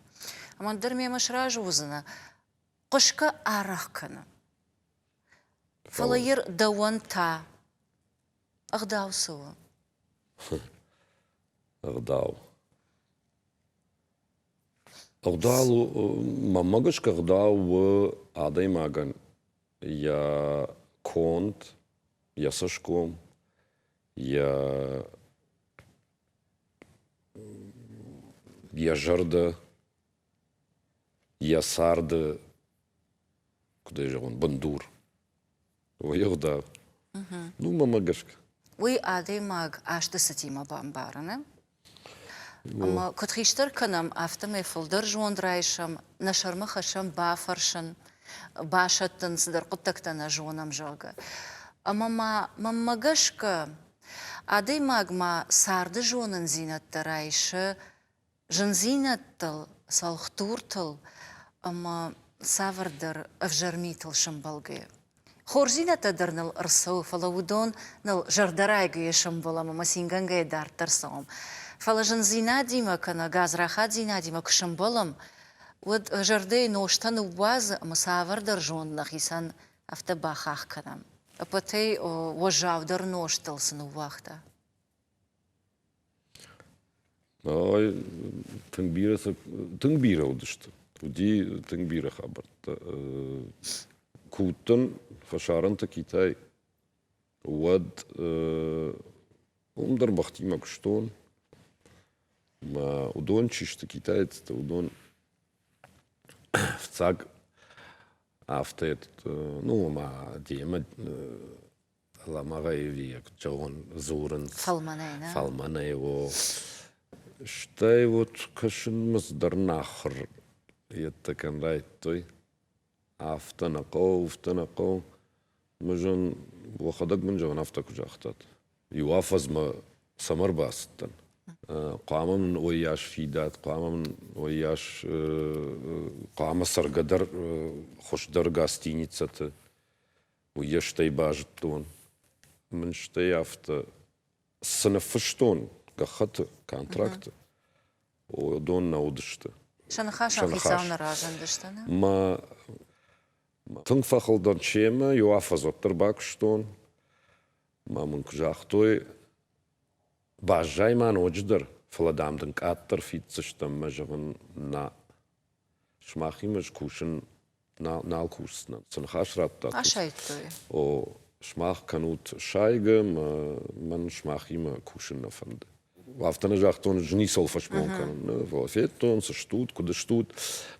Ӕмӕ дӕр мемӕ сразы уыдзынӕ, хъуысгӕ арӕх кӕны. Фӕлӕ йыр дӕуӕн та ӕгъдау цы у? Ӕгъдау. Ӕгъдау, мӕнмӕ гӕсгӕ, ӕгъдау у адӕймагӕн йӕ конд, йӕ цӕсгом, йӕ йӕ зӕрдӕ, йӕ царды, куыд ӕй зӕгъон, бындур. Уый ӕгъдау. Ну, мӕнмӕ гӕсгӕ. Уый адӕймаг азты цытимӕ бамбары, Ӕмӕ куыд хистӕр кӕнӕм, афтӕмӕй фылдӕр зонд райсӕм, нӕ сӕрмӕ хӕссӕм бафӕрсын, басӕттын, цыдӕр хъуыддӕгтӕ нӕ зонӕм, зӕгъгӕ. Ӕмӕ ма мӕнмӕ гӕсгӕ, адӕймаг ма царды зонындзинӕдтӕ райсы зындзинӕдтыл, цӕлхдуртыл ӕмӕ цавӕрдӕр ӕвзӕр митыл сӕмбӕлгӕйӕ. Хорздзинӕдтӕ дӕр ныл ӕрцӕуы, фӕлӕ уыдон ныл зӕрдӕрайгӕйӕ сӕмбӕлӕм ӕмӕ цингӕнгӕйӕ дарддӕр цӕуӕм. Фӕлӕ зындзинадимӕ кӕнӕ гадзрахатдзинадимӕ куы сӕмбӕлӕм, уӕд зӕрдӕйы ностӕ ныууадзы ӕмӕ цавӕрдӕр зонд нӕхицӕн афтӕ бахахх кӕнӕм. Ӕппӕтӕй уӕззаудӕр нозтыл цы ныууагъта? Ой, тынг бирӕ, тынг бирӕ уыдысты. Уыди тынг бирӕ хабӕрттӕ. Куы уыдтӕн фӕсарӕнты Китай, уӕд уым дӕр бӕхтимӕ куыстон. Мӕ уыдон чи сты китайцтӕ, уыдон фыццаг афтӕ, ну, ма демӕ лӕмӕгъӕй ӕви зӕгъон дзурынц. Фӕлмӕнӕй, нӕ? Фӕлмӕнӕй, о. Стӕй вот кӕсынмӕ цыдӕр нахуыр йедтӕ кӕм райдыдтой. Афтӕ нӕ хъӕуы, афтӕ нӕ хъӕуы. Мызын, уӕхӕдӕг мын зӕгъын афтӕ куы загътат. Иу афӕдзмӕ цӕмӕ ӕрбацыдтӕн. Хъуамӕ мын уыйас фидат, хъуамӕ мын уыйас хъуамӕ цӕргӕ дӕр хуыздӕр гостиницӕты. Уый стӕй базыдтон. Мын стӕй афтӕ цы ныффыстон гӕххӕтты, контракты, уыдон нӕ уыдысты. Сӕ ныхасӕн хицау нӕ разындысты, нӕ? Мӕ тынг фӕхыл дӕн семӕ, иу афӕдз уӕддӕр бакуыстон. Мӕ мын куы загътой, баззай ма ноджыдӕр, фӕлӕ дам дын къаддӕр фиддзыстӕм, мӕ зӕгъын, нӕ. Сымахимӕ скусын нал кусдзынӕн. Цы ныхас радтат? Асайдтой. О, сымах кӕнут сайгӕ, мӕн сымахимӕ кусын нӕ фӕнды. Афтӕ нӕ загътон, ӕз ницӕуыл фӕсмон кӕнын. Фӕлӕ федтон, цы стут, куыд стут.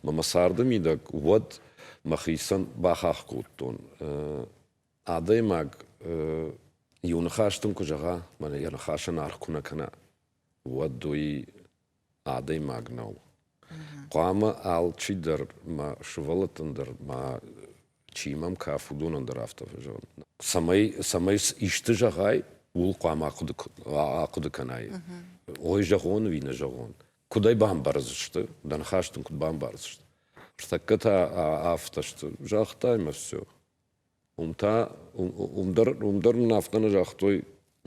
Мӕ мӕ царды мидӕг уӕд мӕхицӕн бахахх кодтон. Адӕймаг иу ныхас дын куы зӕгъа, мӕнӕ йӕ ныхасӕн аргъ куы нӕ кӕна, уӕд уый адӕймаг нӕу. Хъуамӕ алчидӕр, мӕ сывӕллӕттӕн дӕр, мӕ Чи мӕм каф, уыдонӕн дӕр афтӕ фӕзӕгъын. Цӕмӕй, цӕмӕй исты зӕгъай, ууыл хъуамӕ ахъуыды кӕнай. Ой, зӕгъон ӕви нӕ зӕгъон. Куыд ӕй бамбардзысты, дӕ ныхас дын куыд бамбардзысты. Ныртӕккӕ та афтӕ сты. Загътай мӕ все. Уым та, уым дӕр, уым дӕр мын афтӕ нӕ загътой,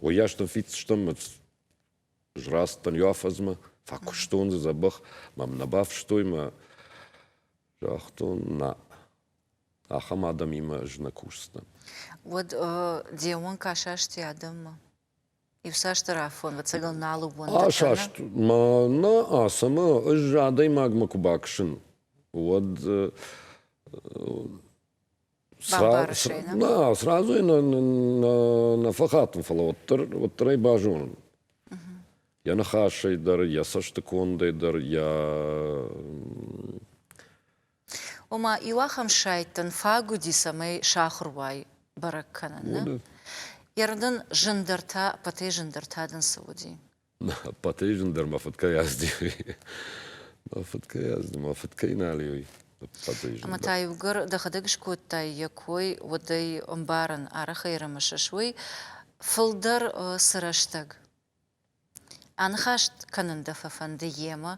уыйас дын фиддзыстӕм, ӕз рацыдтӕн иу афӕдзмӕ, фӕкуыстон дзы дзӕбӕх, мӕм нӕ бафыстой мӕ загътон, нӕ, ахӕм адӕмимӕ ӕз нӕ кусдзынӕн. Уӕд де ууӕнк асасти адӕммӕ? Иуцасдӕр афон, ӕцӕгӕл нал ууӕндыдтӕ? Асаст ма нӕ ацӕмӕ ӕз адӕймагмӕ куы бакӕсын, уӕд Нӕ, сразу нӕ фӕхатын, фӕлӕ уӕддӕр, уӕддӕр ӕй базонын. Йӕ ныхасӕй дӕр, йӕ цӕсты кондӕй дӕр, йӕ Ома, иу ахӕм сайт дын фаг уыди, цӕмӕй сахуыр уай бӕрӕг кӕнын, нӕ? Йӕ дын зындӕр та, ӕппӕтӕй зындӕр та дын цы уыди? Ӕппӕтӕй зындӕр мӕ фыд кӕй азди, уый. Мӕ фыд кӕй азди, мӕ фыд кӕй нал и, уый. Ӕппӕтӕй зындӕр. Ӕмӕ та иугӕр дӕхӕдӕг скодтай йӕ кой, уӕд ӕй ӕмбарын, арӕх ӕй ӕрымысыс, уый фылдӕр цы рӕстӕг аныхас кӕнын дӕ фӕфӕнды йемӕ,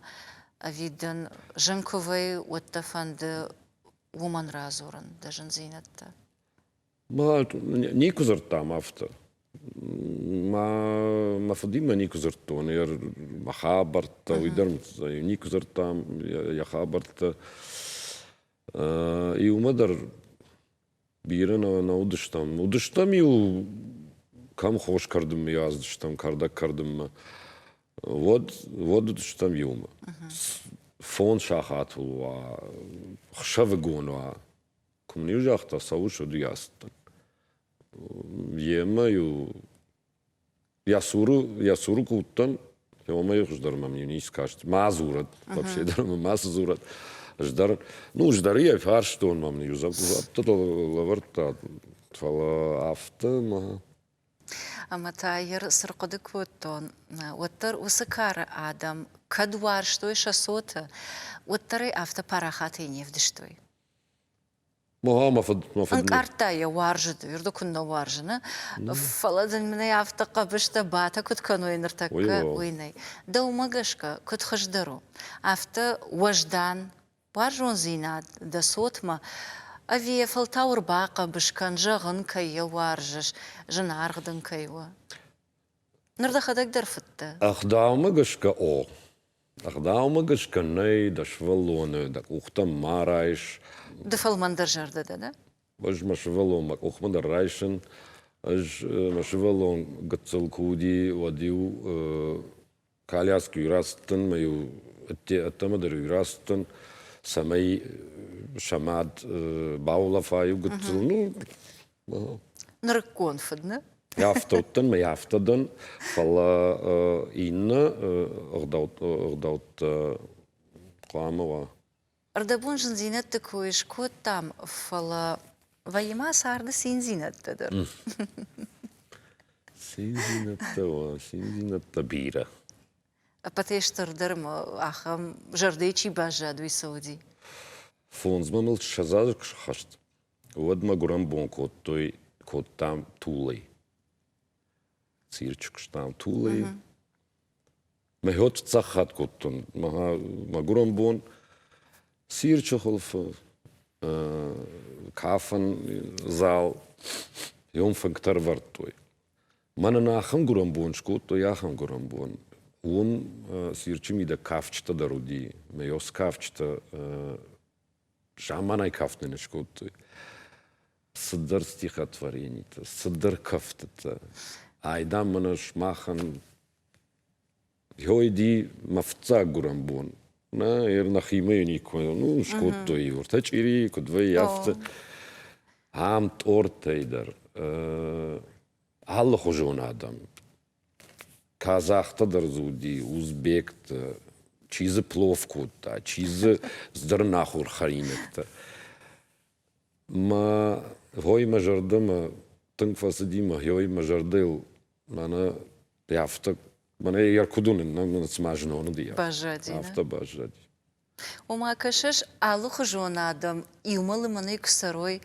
ӕви дын зын куы вӕййы, уӕд дӕ фӕнды уымӕн радзурын дӕ зындзинӕдтӕ? Никуы дзырдтам афтӕ. Мӕ фыдимӕ никуы дзырдтон, мӕ хабӕрттӕ, уый дӕр никуы дзырдтам йӕ хабӕрттӕ. Иумӕ дӕр бирӕ нӕ уыдыстӕм. Уыдыстӕм-иу кӕм хос кӕрдынмӕ ацыдыстӕм, кӕрдӕг кӕрдынмӕ, уӕд, уӕд уыдыстӕм иумӕ. Фондз сахатыл уа, хсӕвыгон уа, Куы мын-иу загъта, цӕуыс, уӕд-иу ацыдтӕн. Йемӕ-иу йӕ цуры, йӕ цуры куы уыдтӕн, уымӕй хуыздӕр мӕм-иу ницы каст. Ма дзурӕд, вообще дӕр мӕм мацы дзурӕд. Ӕз дӕр, ну, ӕз дӕр йӕ фарстон, мӕм-иу дзуапптӕ лӕвӕрдта, фӕлӕ афтӕ ма. Ӕмӕ та йӕ цы рхъуыды кодтон, уӕддӕр уыцы кары адӕм кӕд уарзтой сӕ цоты, уӕддӕр ӕй афтӕ парахатӕй не вдыстой. Мӕ фыд, мӕ фыд. Ӕнкъардта йӕ, уарзыд, ирды куыннӕ уарзы, нӕ? Фӕлӕ дын мын ӕй афтӕ хъӕбыстӕ батӕ куыд кӕной ныртӕккӕ, уый нӕй. Дӕумӕ гӕсгӕ, куыд хуыздӕр у, афтӕ уӕздан уарзондзинад дӕ цотмӕ, ӕви йӕ фӕлтау ӕрбахъӕбыс кӕн, зӕгъын, кӕй йӕ уарзыс, зынаргъ дын кӕй у? Ныр дӕхӕдӕг дӕр фыдтӕ. Ӕгъдаумӕ гӕсгӕ о. Ӕгъдаумӕ гӕсгӕ нӕй дӕ сывӕллоны дӕ къухтӕм ма райс. Ды фӕлмӕндӕр зӕрдӕ дӕ, нӕ? Ӕз мӕ сывӕллон мӕ къухмӕ дӕр райсын. Ӕз мӕ сывӕллон гыццыл куы уыди, уӕд-иу коляскӕйы рацыдтӕн, мӕ-иу ӕддӕмӕ дӕр-иу рацыдтӕн, цӕмӕй сӕ мад баулӕфа иу гыццыл. Ну, Нырыккон фыд, нӕ? Афтӕ уыдтӕн, мӕ афтӕ дӕн, фӕлӕ иннӕ ӕгъдӕуттӕ хъуамӕ уа. Ӕрдӕбон зындзинӕдты кой скодтам, фӕлӕ вӕййы ма царды циндзинӕдтӕ дӕр. Циндзинӕдтӕ уа, циндзинӕдтӕ бирӕ. Ӕппӕтӕй стырдӕр ма ахӕм зӕрдӕйы чи баззад, уый цы уыди? Фондзмӕ мыл 20 азы куы схӕст, уӕд мӕ гуырӕн бон кодтой, кодтам Тулӕй. Цирчы куыстам Тулӕй. Мӕ хот цӕххат кодтон. Мӕ гуырӕн бон цирчы хуылфы, кафӕн зал, йом фынгтӕ ӕрвӕрдтой. Мӕнӕн ахӕм гуырӕн бон скодтой, ахӕм гуырӕн бон. Уым цирчы мидӕг кафджытӕ дӕр уыди. Мӕ ёс кафджытӕ заманай кафт нын скодтой. Цыдӕр стихотворенитӕ, цыдӕр кӕфтытӕ. Айдам мӕнӕ сымахӕн Йойди мӕ фыццаг гуырӕн бон. Нӕ, ер нӕхимӕ никуы ну, скодтой ӕртӕ чъири, куыд вӕййы, афтӕ. Ам тъорттӕй дӕр алыхуызон адӕм. Казахтӕ дӕр дзы уыди, узбектӕ, чи дзы плов кодта, чи дзы цыдӕр ӕнахуыр хӕринӕгтӕ. Мӕ хой мӕ зӕрдӕмӕ тынг фӕцыди, мӕ хой мӕ зӕрдӕйыл мӕнӕ афтӕ мӕнӕ йӕ куыд уынын, цыма знон уыди. Баззади. Афтӕ баззади. Ома, кӕсыс, алыхуызон адӕм иумӕ лымӕнӕй куы цӕрой,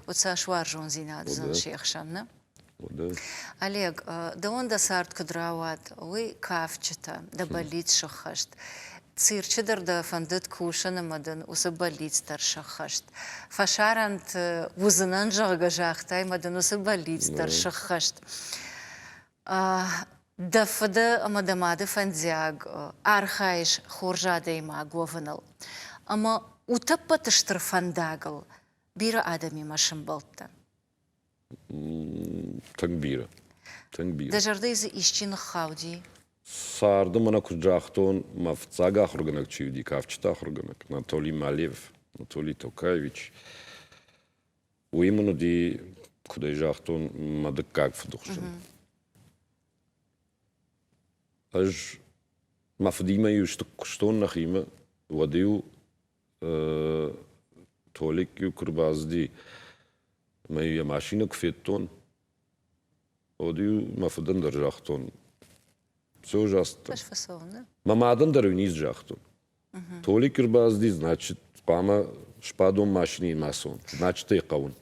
уӕд цас уарзондзинад уыдзӕн се хсӕн, нӕ? Олег, дӕуӕн дӕ цард куыд рауад, уый кафджытӕ, дӕ бӕллиц сыххӕст. Цирчы дӕр дӕ фӕндыд кусын ӕмӕ дын уыцы бӕллиц дӕр сӕххӕст. Фӕсарӕнты уыдзынӕн, зӕгъгӕ, загътай ӕмӕ дын уыцы бӕллиц дӕр сӕххӕст. Дӕ фыды ӕмӕ дӕ мады фӕндиаг архайыс хорз адӕймаг уӕвыныл. Ӕмӕ утӕппӕт стыр фӕндагыл бирӕ адӕмимӕ сӕмбӕлдтӕ. Тынг бирӕ. Тынг бирӕ. Дӕ зӕрдӕйы дзы исчи ныххауди? Царды мӕнӕ куыд загътон, мӕ фыццаг ахуыргӕнӕг чи уыди, кафджыты ахуыргӕнӕг Анатолий Малев, Анатолий Токаевич, уый мын уыди, куыд ӕй загътон, мӕ дыккаг фыдыхуызӕн. Ӕз мӕ фыдимӕ-иу куыстон нӕхимӕ, уӕд-иу Толик-иу куы рбацыди ӕмӕ-иу йӕ машинӕ куы федтон, уӕд-иу мӕ фыдӕн дӕр загътон, все ужасно. Мӕ мадӕн дӕр-иу ницы загътон. Толик ӕрбацыди, значит, хъуамӕ сбадон машинӕйы ма цон, значит ӕй хъӕуын.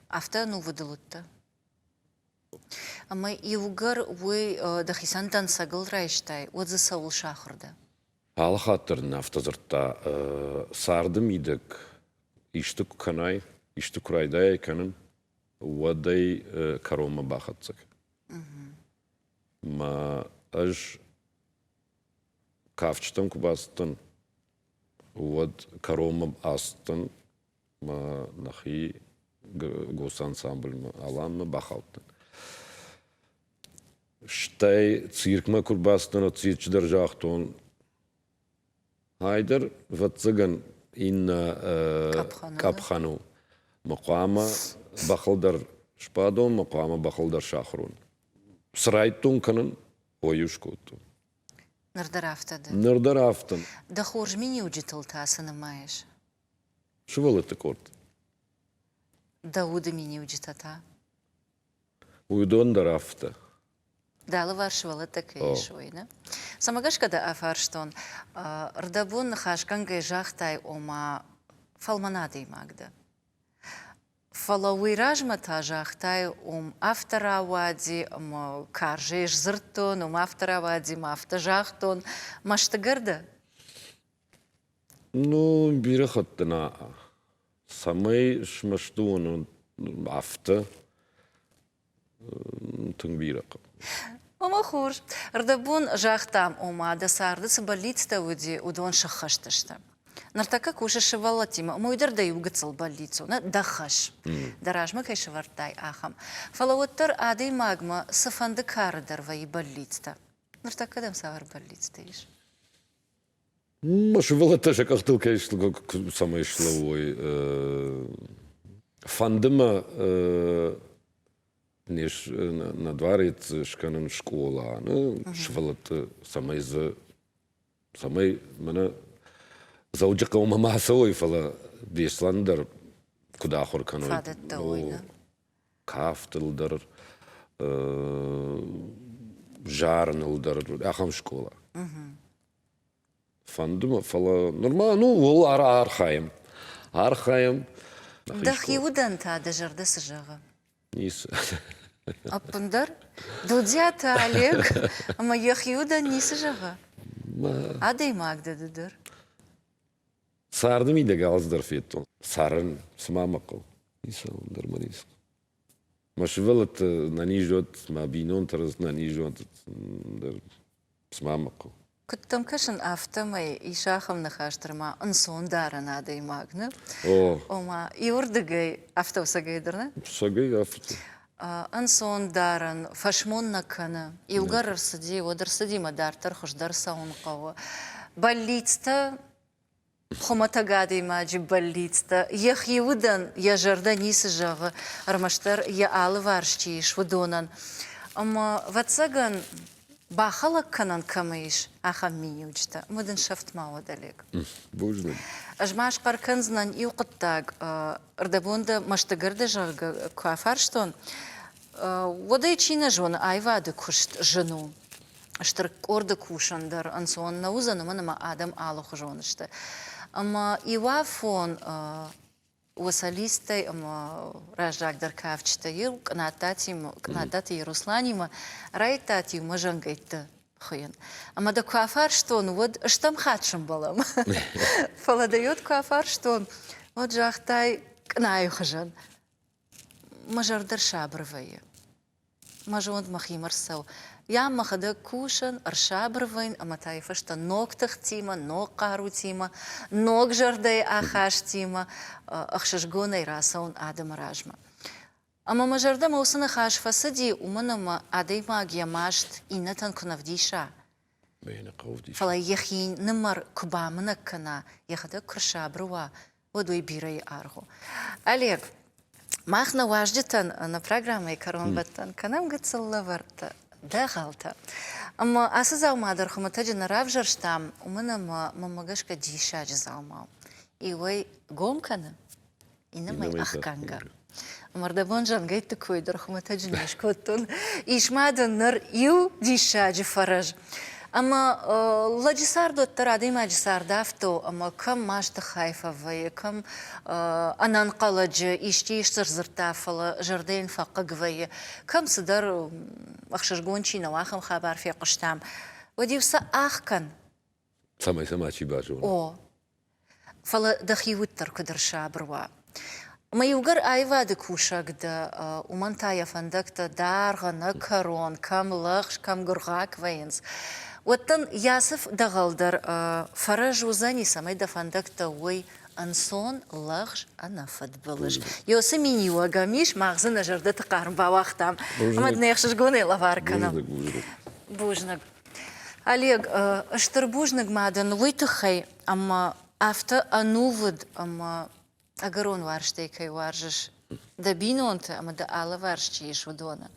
Афтӕ ӕнувыдыл уыдтӕ? Ӕмӕ иугӕр уый дӕхицӕн дӕнцӕгыл райстай, уӕд дзы цӕуыл сахуыр дӕ? Алы хатт дӕр нын афтӕ дзырдта, царды мидӕг исты куы кӕнай, исты куы райдайай кӕнын, уӕд ӕй кӕронмӕ бахӕццӕ кӕн. Мӕ ӕз кафджытӕм куы бацыдтӕн, уӕд кӕронмӕ ацыдтӕн мӕ нӕхи госансамбльмӕ Аланмӕ бахаудтӕн. Стӕй циркмӕ куы рбацыдтӕн, уӕд цирчы дӕр загътон, айдӕр, ӕвӕццӕгӕн, иннӕ къӕпхӕн у. Мӕ хъуамӕ бӕхыл дӕр сбадон, мӕ хъуамӕ бӕхыл дӕр сахуыр уон. Цы райдтон кӕнын, уый-иу скодтон. Ныр дӕр афтӕ дӕ? Ныр дӕр афтӕ. Дӕ хорз миниуджытыл та цы нымайыс? Сывӕллӕтты къорд. Дӕ уды миниуджытӕ та? Уыдон дӕр афтӕ. Дӕ алыварс сывӕллӕттӕ кӕй ис, уый, нӕ? Цӕмӕ гӕсгӕ дӕ афарстон? Рдӕбон ныхасгӕнгӕ загътай, ома фӕлмӕн адӕймаг дӕ. Фӕлӕ уый размӕ та загътай, уым афтӕ рауади, ӕмӕ карзӕй сдзырдтон, уым афтӕ рауади, ӕмӕ афтӕ загътон. Мӕстыгӕр дӕ? Ну, бирӕ хатты нӕ. Цӕмӕй смӕсты уон, афтӕ тынг бирӕ хъӕуы. Ӕмӕ хорз. Ӕрдӕбон загътам, ома дӕ царды цы бӕллицтӕ уыди, уыдон сӕххӕст сты. Ныртӕккӕ кусыс сывӕллӕттимӕ, ӕмӕ уый дӕр дӕ иу гыццыл бӕллиц у, нӕ дӕ хӕс, дӕ размӕ кӕй сӕвӕрдтай, ахӕм. Фӕлӕ уӕддӕр адӕймагмӕ цыфӕнды кары дӕр вӕййы бӕллицтӕ. Ныртӕккӕ дӕм цавӕр бӕллицтӕ ис? Мӕ сывӕллӕттӕ сӕ къӕхтыл кӕй цӕмӕй слӕууой, фӕнды мӕ не нӕ дворец скӕнын скъола, сывӕллӕтты цӕмӕй дзы цӕмӕй мӕнӕ Дзӕуджыхъӕумӕ ма цӕуой, фӕлӕ Беслӕн дӕр куыд ахуыр кӕной. Фадӕттӕ уой, нӕ? Кафтыл дӕр, зарыныл дӕр, ахӕм скъола. Фӕнды мӕ, фӕлӕ нырма ну ууыл архайӕм. Архайӕм. Дӕхи удӕн та дӕ зӕрдӕ цы зӕгъы? Ницы. Ӕппындӕр? Дудиаты Олег ӕмӕ йӕхи удӕн ницы зӕгъы? Адӕймаг дӕ ды дӕр. Царды мидӕг алцыдӕр федтон. Цӕрын, цыма мӕ хъӕуы. Ницы ӕндӕр мӕ ницы. Мӕ сывӕллӕтты нӕниз уӕд, мӕ бинонты нӕниз уӕд, цыма мӕ хъӕуы. Куыд дӕм кӕсын, афтӕмӕй ис ахӕм ныхас дӕр ма ӕнцон дарӕн адӕймаг, нӕ? О. Ома, иуырдыгӕй, афтӕ усӕгӕй дӕр, нӕ? Усӕгӕй афтӕ. Ӕнцон дарӕн, фӕсмон нӕ кӕны. Иугӕр ӕрцыди, уӕд ӕрцыди мӕ дарддӕр хуыздӕр цӕуын хъӕуы. Бӕллицтӕ хуымӕтӕг адӕймаджы бӕллицтӕ, йӕхи удӕн йӕ зӕрдӕ ницы зӕгъы, ӕрмӕстдӕр йӕ алыварс чи ис, уыдонӕн. Ӕмӕ, ӕвӕццӕгӕн, бахӕлӕг кӕнӕн кӕмӕ ис, ахӕм миниуджытӕ. Ӕмӕ дын сӕфт ма уӕд, Олег. Бузныг. Ӕз ма схъӕр кӕндзынӕн иу хъуыддаг. Ӕрдӕбон дӕ мӕстыгӕрдӕ, зӕгъгӕ, куы афарстон, уӕд ӕй чи нӕ зоны, аивады куыст зын у. Стыр къорды кусын дӕр ӕнцон нӕ уыдзӕн, уымӕн ӕмӕ адӕм алыхуызон сты. Ӕмӕ иуафон солисттӕй ӕмӕ раззагдӕр кафджытӕй иу Кънаттаты Ерусланимӕ райдыдтат иумӕ зӕнгӕйтты хуыйын. Ӕмӕ дӕ куы афарстон, уӕд стӕм хатт сӕмбӕлӕм. Фӕлӕ дӕ йод куы афарстон, уӕд загътай кънайы хуызӕн. Мӕ зӕрдӕ рсабыр вӕййы. Мӕ зонд мӕхимӕ рцӕуы. Йа мӕхӕдӕг кусын, ӕрсабыр вӕййын ӕмӕ та йӕ фӕстӕ ног тыхтимӕ, ног хъарутимӕ, ног зӕрдӕйы ахастимӕ ӕхсызгонӕй рацӕуын адӕмы размӕ. Ӕмӕ мӕ зӕрдӕмӕ уыцы ныхас фӕцыди, уымӕн ӕмӕ адӕймаг йӕ маст иннӕтӕн куы нӕ вдиса, фӕлӕ йӕхинымӕр куы бамынӕг кӕна, йӕхӕдӕг куы рсабыр уа, уӕд уый бирӕйы аргъ у. Олег, мах нӕ уазджытӕн нӕ программӕйы кӕронбӕттӕн кӕнӕм гыццыл лӕвӕрттӕ, дӕгъӕлтӕ. Ӕмӕ ацы дзаума дӕр хуымӕтӕджы нӕ равзӕрстам, уымӕн ӕмӕ мӕнмӕ гӕсгӕ диссаджы дзаума у. Иуӕй гом кӕны, иннӕмӕй ӕхгӕнгӕ. Мӕрдӕбон зӕнгӕйтты кой дӕр хуымӕтӕджы не скодтон. Ис ма дын ныр иу диссаджы фӕрӕз. Ӕмӕ лӕджы цард уӕддӕр адӕймаджы цард афтӕ у, ӕмӕ кӕм масты хай фӕвӕййы, кӕм ӕнӕнхъӕлӕджы исчи сдзырдта, фӕлӕ зӕрдӕ йын фӕхъыг вӕййы, кӕм цыдӕр ӕхсызгон чи нӕу, ахӕм хабар фехъуыстам, уӕд-иу сӕ ӕхгӕн. Цӕмӕй сӕ мачи базона. О, фӕлӕ дӕхи уд дӕр куыд ӕрсабыр уа. Ӕмӕ иугӕр аивады кусӕг дӕ, уымӕн та йӕ фӕндӕгтӕ даргъ, ӕнӕкӕрон, кӕм лӕгъз, кӕм гуыргъахъ вӕййынц, уӕд дын йӕ цыф дӕгъӕл дӕр фӕрӕз уыдзӕни, цӕмӕй дӕ фӕндӕгтӕ уой ӕнцон, лӕгъз, ӕнӕфыдбылыз. Ёсы миниуӕг ӕм ис, мах дзы нӕ зӕрдӕты хъарм бауагътам, ӕмӕ дын ӕхсызгонӕй лӕвар кӕнӕм. Бузныг. Олег, стыр бузныг ма дын уый тыххӕй, ӕмӕ афтӕ ӕнувыд ӕмӕ ӕгӕрон уарзтӕй кӕй уарзыс дӕ бинонты ӕмӕ дӕ алыварс чи ис, уыдоны.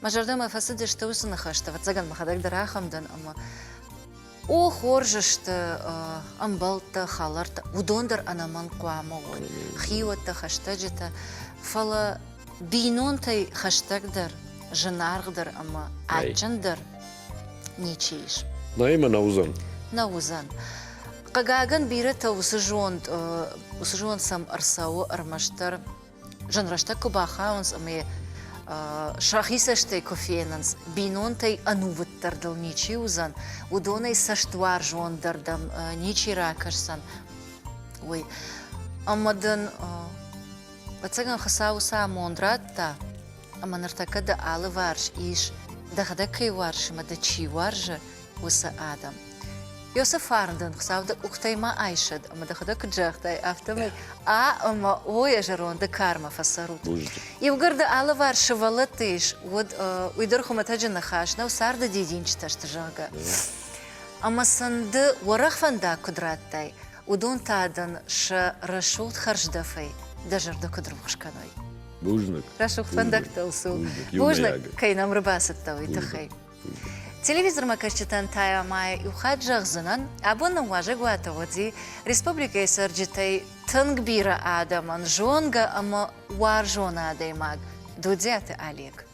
Мӕ зӕрдӕмӕ фӕцыдысты уыцы ныхӕстӕ, ӕвӕццӕгӕн, мӕхӕдӕг дӕр ахӕм дӕн, ӕмӕ о, хорз сты ӕмбӕлттӕ, хӕлӕрттӕ, уыдон дӕр ӕнӕмӕнг хъуамӕ уой, хиуӕттӕ, хӕстӕджытӕ, фӕлӕ бинонтӕй хӕстӕгдӕр, зынаргъдӕр ӕмӕ адджындӕр ничи ис. Наимӕ нӕ уыдзӕн. Нӕ уыдзӕн. Хъыгагӕн, бирӕтӕ уыцы зонд, уыцы зонд сӕм ӕрцӕуы ӕрмӕстдӕр зын рӕстӕг куы бахауынц ӕмӕ сӕхи цӕстӕй куы фенынц, бинонтӕй ӕнувыддӕр дыл ничи уыдзӕн, уыдонӕй цӕстуарзондӕр дӕм ничи ракӕсдзӕн, уый. Ӕмӕ дын Ӕвӕццӕгӕн, Хуыцау уыцы амонд радта, ӕмӕ ныртӕккӕ дӕ алыварс ис, дӕхӕдӕг кӕй уарзыс ӕмӕ дӕ чи уарзы, уыцы адӕм. Иосы фарн дын Хуыцау дӕ къухтӕй ма айсӕд, ӕмӕ дӕхӕдӕг куыд загътай, афтӕмӕй А ӕмӕ О-йӕ зӕронды кармӕ фӕцӕрут. Иугӕр дӕ алыварс сывӕллӕттӕ ис, уӕд уый дӕр хуымӕтӕджы ныхас нӕу, царды дидинджытӕ сты, зӕгъгӕ. Ӕмӕ сын ды уӕрӕх фӕндаг куыд радтай, уыдон та дын сӕ рӕсугъд хӕрздӕфӕй дӕ зӕрдӕ куыд рухс кӕной. Бузныг. Рӕсугъд фӕндӕгтыл цу. Бузныг, кӕй нӕм ӕрбацыдтӕ, уый тыххӕй. Телевизормӕ кӕсджытӕн та ма иу хатт зӕгъдзынӕн, абон нӕм уазӕгуаты уыди республикӕйы цӕрджытӕй тынг бирӕ адӕмӕн зонгӕ ӕмӕ уарзон адӕймаг Дудиаты Олег.